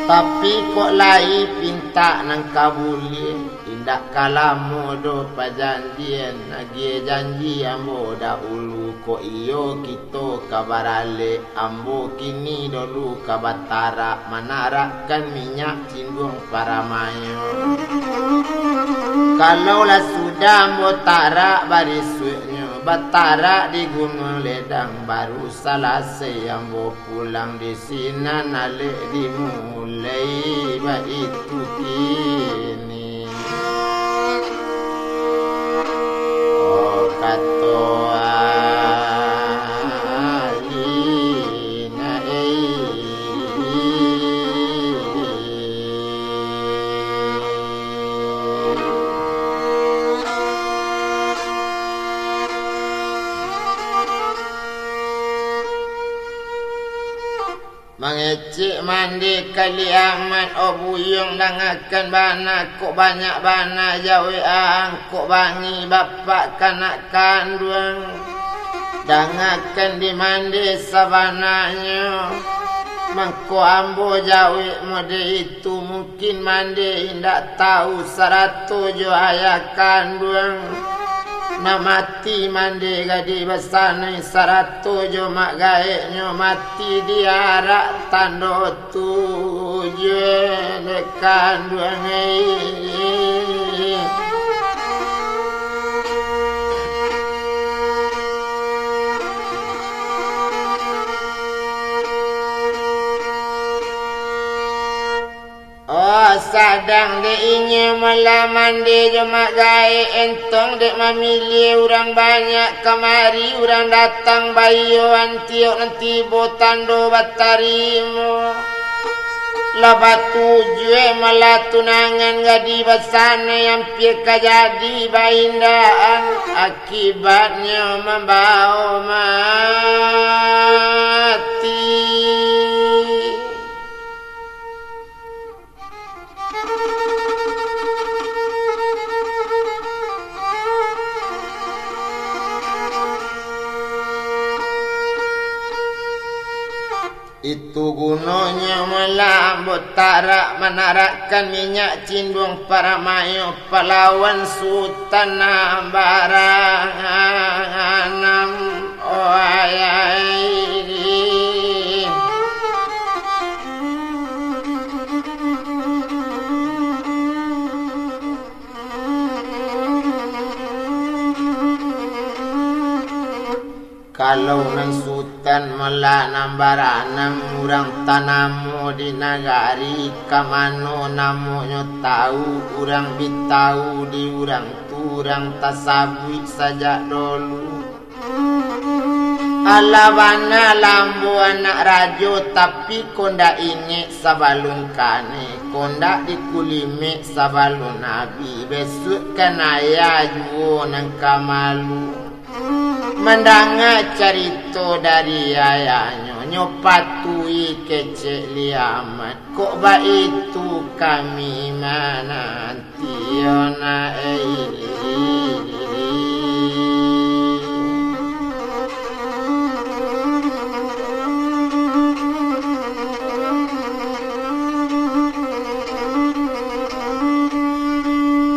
Tapi kok lai pintak nan ka buliah, indak ka lamo doh pajanjian, agiah janji ambo dahulu, kok iyo kito ka baralek. Ambo kini dolu ka batarak, manarakkan minyak cinduang paramayo. Kalau lah sudah ambo tarak barisuaknyo, batarak di Gunuang Ledang, baru salasai ambo pulang, di sinan alek dimulai, baitu kini. Oh, kato alina, eh. Mangecek mande kali amat, oh buyuang, dangakan bana, kok banyak bana jawek aang, kok bangih bapak ka anak kanduang. Dangakan di mande sabananyo, mangko ambo jawek mode itu, mungkin mande indak tahu, sarato jo ayah kanduang. Nak mati mande gadih basanai, sarato jo mak gaeknyo mati diarak tando tujuah dek kanduang, eh. Kadang dek inyo malah mande jo mak gaek, entong dek mamiliah urang banyak, kamari urang datang baiyoan, tiok nan tibo tando batarimo. Lah batujuah malah tunangan gadih basanai, ampia ka jadi baindaan, akibatnyo mambao mati. Itu gunonyo malah botarak, manarakkan minyak cinduang paramayo, palawan Sutan Nambaranam. Oai. Kalau nan Sutan malah Nambaranam, urang tanamo di nagari, ka mano namonyo tau, urang bi tau di urang tu, urang tasabuik sajak dolu. Alah bana lah ambo anak rajo, tapi kok ndak ingek sabalun kanai, kok ndak dikulimek sabalun abih, besuak kan ayah juo nan ka malu. Mandanga carito dari ayahnyo, nyo patuhi kecek Liamat. Kok baitu kami mananti, yo nak, eh.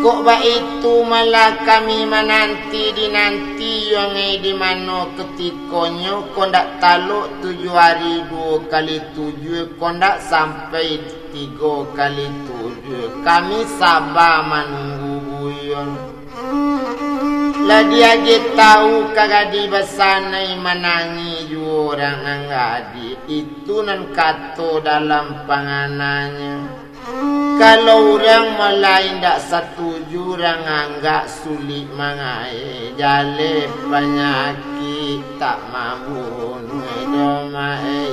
Kok baitu malah kami mananti, dinanti yo ngai, di mano katikonyo, kok ndak talok tujuah ari duo kali tujuah, kok ndak sampai tigo kali tujuah, kami saba manunggu buyuang. Lah diagiah tahu ka gadih basanai, manangih juo urang nan gadih, itu nan kato dalam pangananyo. Kalau urang malah indak satuju, urang anggak sulik mangae, jaleh panyakik tak mambunuah doh mah, eh.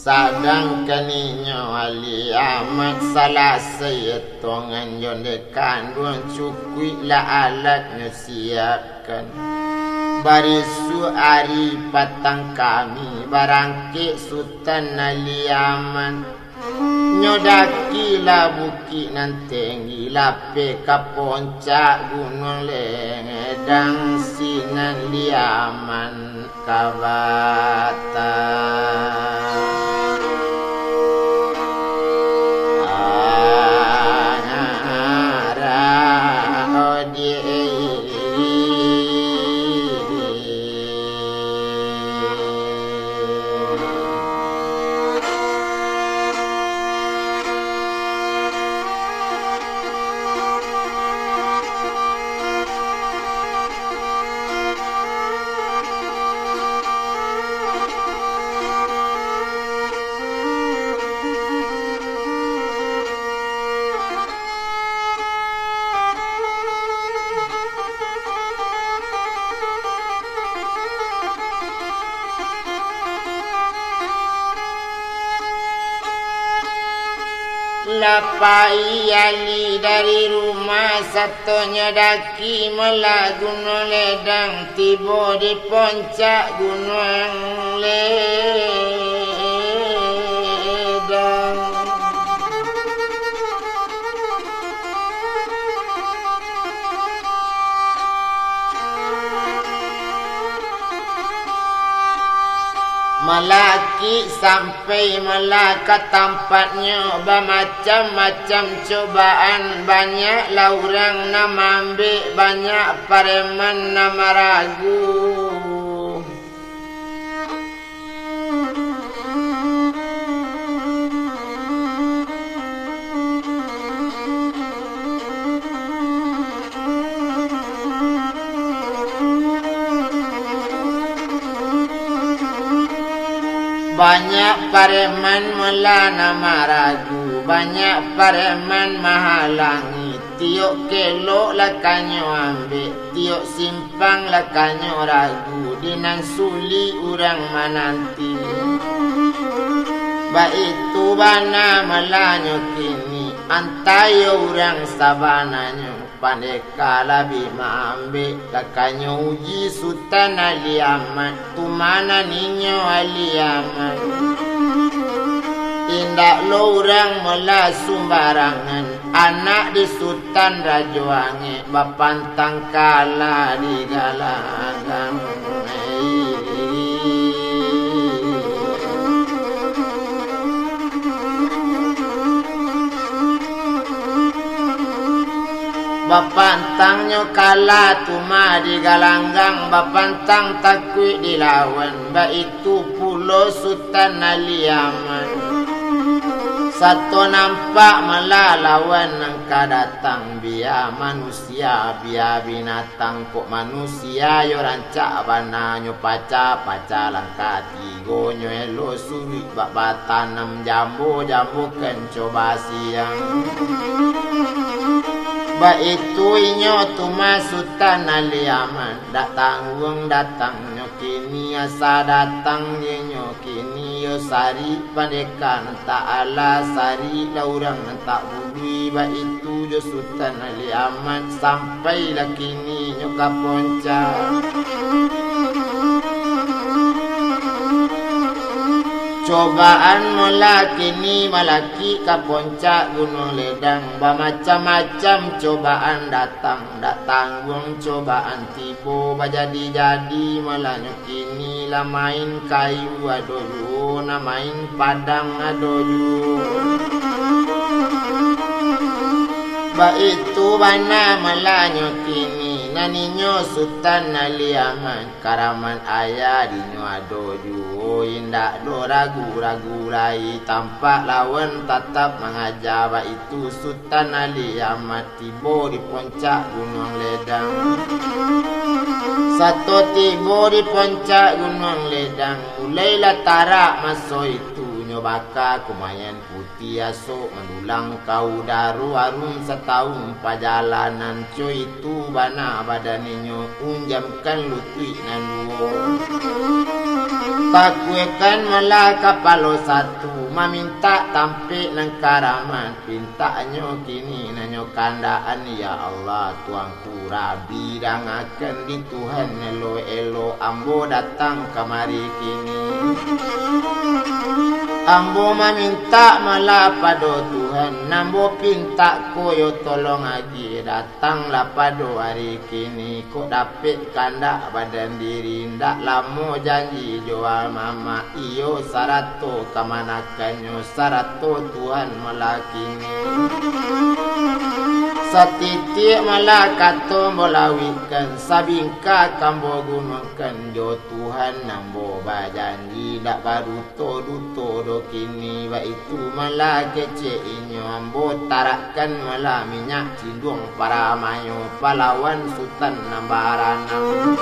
Sadangkan inyo Liamat salasai etongan jo nde kanduang, cukuiklah alatnyo siapkan. Barisuak ari patang kami barangkek Sutan Liamat. Nyo dakilah bukik nan tenggi, lapeh ka poncak Gunuang Ledang, sinan Liamat ka bata. Lah pai Ali dari rumah, satonyo daki malah Gunuang Ledang, tibo di poncak Gunuang Ledang. Malakik sampai malah ka tampatnyo, bamacam-macam cobaan, banyaklah urang nan maambek, banyak pareman nan maragu. Banyak pareman mala nan maragu, banyak pareman mahalangi. Tiok kelok lakanyo ambek, tiok simpang lakanyo ragu, di nan sulik urang mananti. Baitu bana malanyo kini, antah iyo urang sabananyo. Pandeka labiah maambek, lakanyo uji Sutan Ali Ahmad, tu ma nan inyo Ali Ahmad. Indak lo urang mala sumbarangan, anak di Sutan Rajo Angek, bapantang kala di galanggang. Bapantangnyo kala tu ma di galanggang, bapantang takuik dilawan, baitu pulo Sutan Ali Ahmad. Sato nampak mala lawan nan ka datang, bia manusia, bia binatang, kok manusia yo rancak bana nyo pacah-pacah langkah. Tigonyo elok suruik bak batanam, jambo-jambo kan coba siang. Baitu inyo tu ma Sutan Ali Ahmad, dak tangguang datangnyo kini, asa datang inyo kini yo sarik pandeka nan tak alah, sarik lah urang nan tak bului, baitu jo Sutan Ali Ahmad, sampailah kini nyo ka poncak. Cobaan mala kini malakik ka poncak Gunuang Ledang, bamacam-macam cobaan datang, dak tangguang cobaan tibo, bajadi-jadi malanyo kini, lah main kayu ado juo, nan main padang ado juo. Baitu bana malanyo kini, nan inyo Sutan Ali Ahmad, karaman ayah dinyo ado juo, indak doh ragu-ragu lai, tampak lawan tatap mangaja, baitu Sutan Ali Ahmad tibo di poncak Gunuang Ledang. Sato tibo di poncak Gunuang Ledang, mulailah tarak maso itu, nyo baka kumayan putiah asok mandulang ka udaro, arum satahun pajalanan, co itu bana badan inyo, unjamkan lutuik nan duo. Takuikan mala kapalo satu, mamintak tampek nan karaman, pintaknyo kini nan nyo kandakan, ya Allah, Tuanku Rabi, dangakan di Tuhan elok-elok, ambo datang kamari kini. Ambo mamintak mala pado Tuhan, nan ambo pintak ko yo tolong agiah, datanglah pado ari kini, kok dapek kandak badan diri, ndak lamo janji jo almamak, iyo sarato kamanakannyo, sarato Tuhan mala kini. Satitiak mala kato ambo lawikkan, sabingka ka ambo gunuangkan, jo Tuhan ambo bajanji, ndak baduto-duto doh kini, baitu mala kecek inyo, ambo tarakkan mala minyak cinduang paramayo, palawan Sutan nan baranam.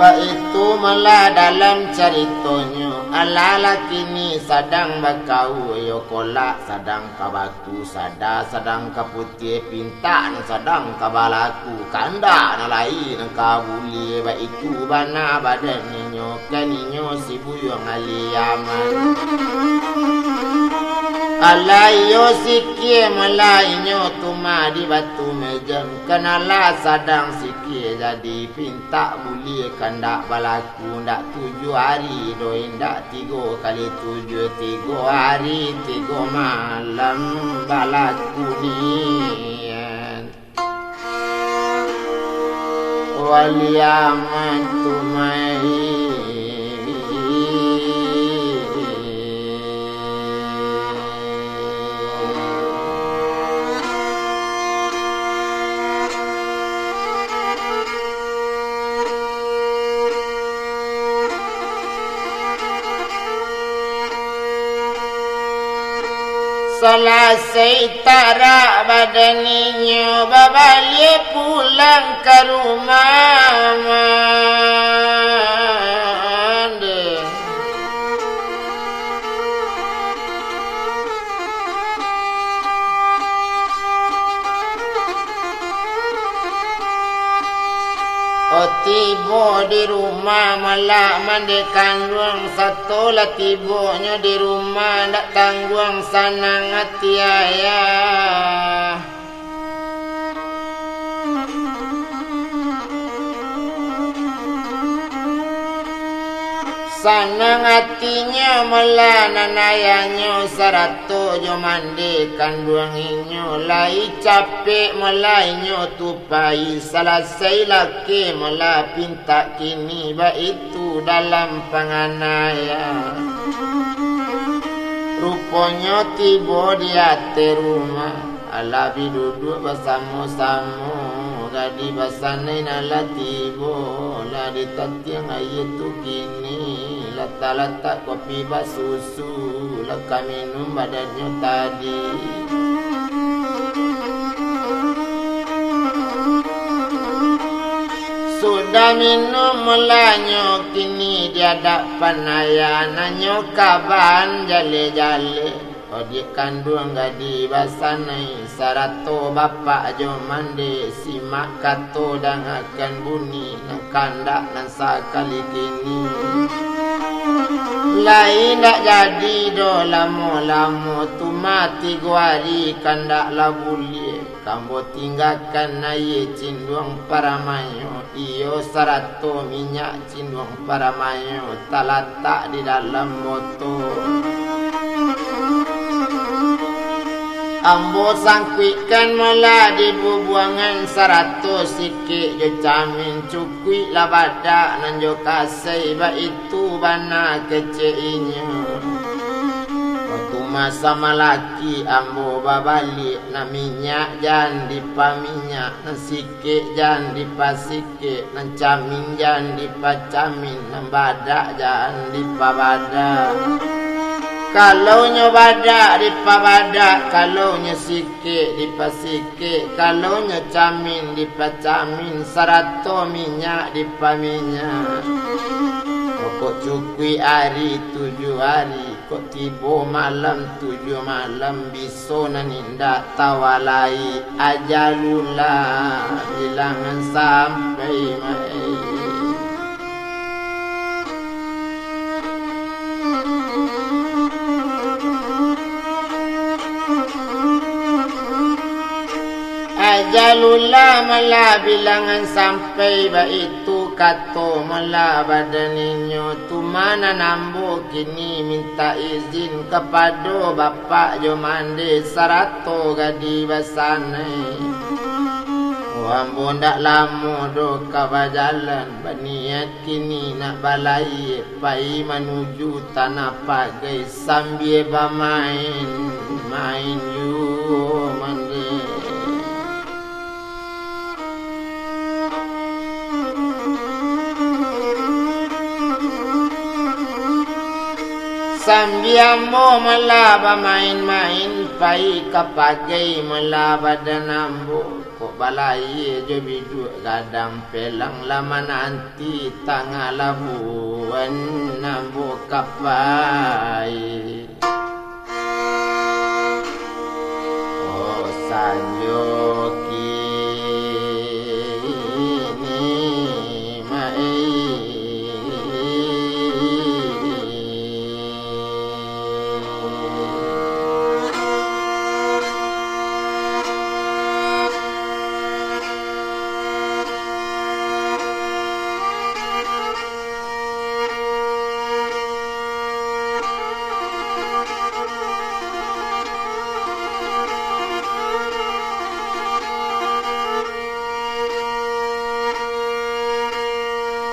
Baitu mala dalam caritonyo, alah lah kini sadang bakaua, iyo kolak sadang ka baku, sada sadang ka putiah, pintak nan sadang ka balaku, kandak nan lain nan ka buliah, baitu bana badan inyo, kan inyo si Buyuang Ali Ahmad. Alah iyo sikia mala inyo tu ma di Batu Mejan, kan alah sadang sikia jadi, pintak buliah kandak balaku, ndak tujuah ari doh, indak tigo kali tujuah, tigo ari tigo malam balaku nian. Waliaman tumai. Salasai tarak badan inyo, babaliak pulang ka rumah. Di rumah malak mandeh kanduang, sato lah tibonyo di rumah, ndak tangguang sanang ati ayah. Sanang atinyo malah nan ayahnyo, sarato jo mandeh kanduang inyo, lai capek malah inyo tu pai, salasai lakeh malah pintak kini, baitu dalam panganaian. Ruponyo tibo di ateh rumah, alah bi duduak basamo-samo, gadih basanai nan lah tibo, lah ditatiang aia tu kini, latak-latak kopi basusu, lah ka minum badannyo tadi. Sudah minum mulanyo, kini di adapan ayah, nanyo kaban jaleh-jaleh. Odiak kanduang gadih basanai, sarato bapak jo mandeh, simak kato dangakan bunyi, nan kandak nan sakali kini. Lai ndak jadi doh lamo-lamo, tu mah tigo ari kandak lah buliah. Ka ambo tinggakan aia cinduang paramayo, iyo sarato minyak cinduang paramayo talatak di dalam botol. Ambo sangkuikkan malah di bubuangan, sarato sikek jo camin, cukuiklah badak nan jo kasai, baitu bana kecek inyo. Wakatu masa malaki ambo babaliak, nan minyak jan dipaminyak, nan sikek jan dipasikek, nan camin jan dipacamin, nan badak jan dipabadak. Kalau nyo badak dipabadak, kalau nyo sikek dipasikek, kalau nyo camin dipacamin, sarato minyak dipaminyak. Pokok cukuik ari tujuah ari, kok tibo malam tujuah malam, biso nan indak tawa lai, ajalullah bilangan sampai mai. Ajalullah malah bilangan sampai, baitu kato malah badan inyo tu, ma nan ambo kini mintak izin kapado bapak jo mandeh sarato gadih basanai. Oh, ambo ndak lamo doh ka bajalan, baniat kini nak balayia pai manuju tanah pagai, sambia bamain-main juo mandeh. Sambia ambo malah bamain-main, pai ka pagai malah badan ambo. Kok balayia jo biduak gadang pelang, lah mananti tangah labuan ambo ka pai. Oh, sanjo kini, Mak, eh.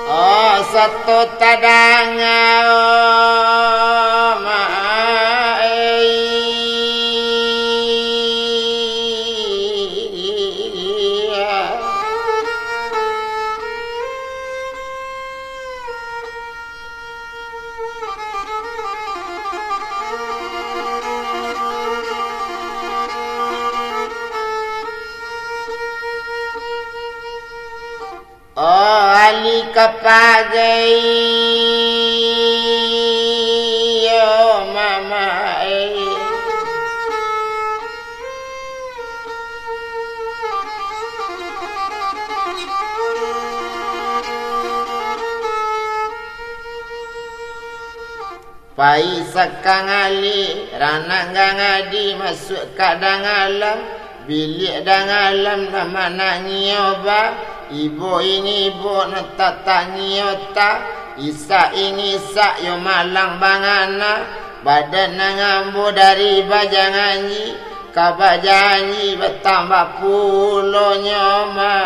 Oh, sato tadanga, oh, ma-, eh. Oh, ali ka pagai, yo mama, eh. Pai sakang alih, ranang gangadi masuak ka dangalam, biliak dangalam nan manangih oba, ibo ingibo nan tatangih ota, isak ingisak yo malang bangana, badan nan ambo dari bajanganji, ka bajanji batambah pulo nyo ma.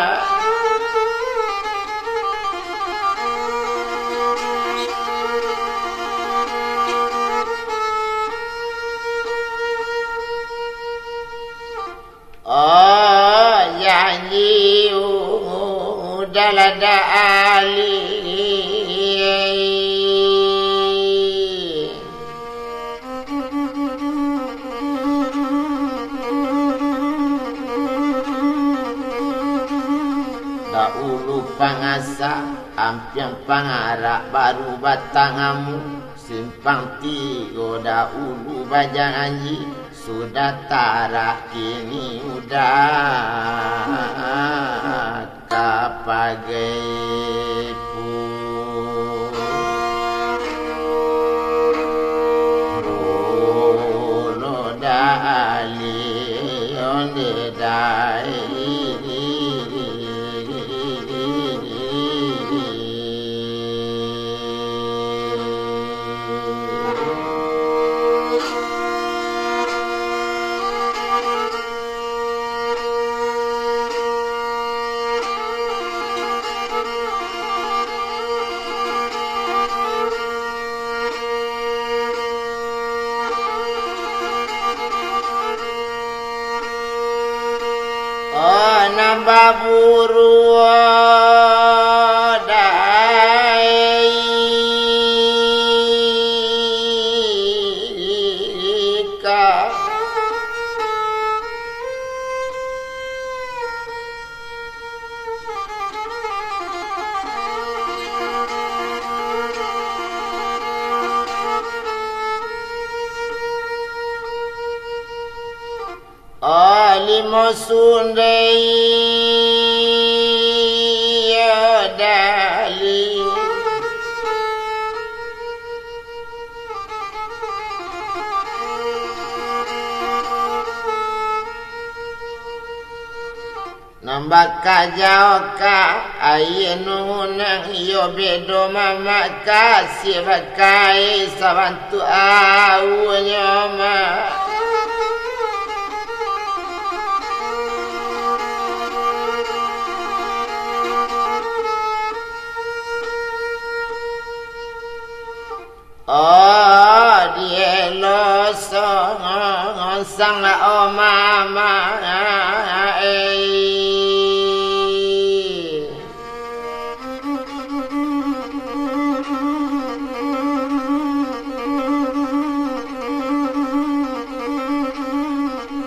Oh, janji udah lah dak alih. Daulu pangasa, ampiang pangarak baru batangamu, simpang tigo daulu bajanji, sudah tarak kini udah ka pagai pu. Ulo dali onde dai. Oh, nan baburu, oh, dai. Ka. Alimo sundai, ya dali. Nan bakaja ka aia nungunang, iyo bedo mamak ka sibakai sabantuak awunyo ma. Oh, dielo song, song lah, oh, mama, eh.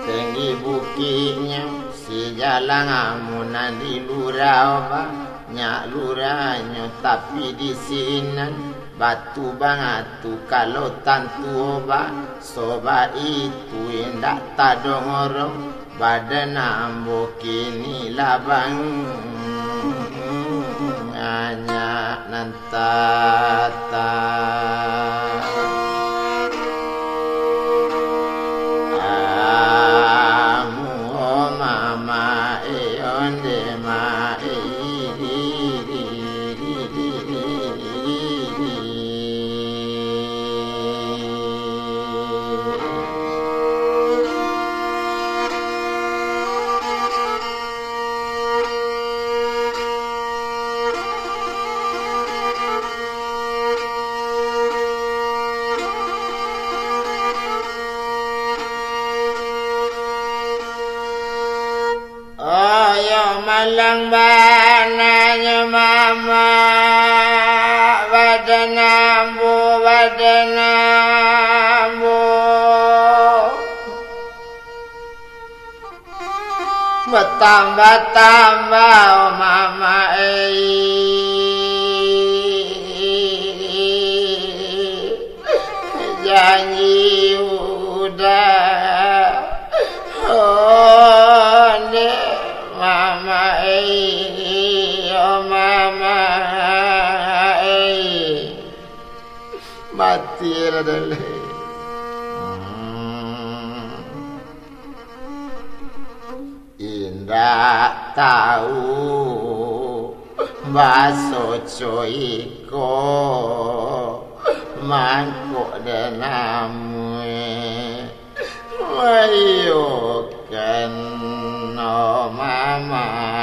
Tinggi bukiknyo, si jalang amunan di lurah, oh, banyak lurahnyo, tapi di sinan batu bangatu kalau tantu oba, sobab itu indak tadongorong, badan ambo kini lah banyak nan tata. Amu mama e onde ma e. Oyo malang bananyo mama, badan ambo, badan ambo. Batambah-tambah, oh mama, ei. Janji udah, oh, dek mama, ei, oh, mama, ei. Mati lah Raden lai. Hmm. Indak tau baso co iko, mangko den amuah bayokan no mama.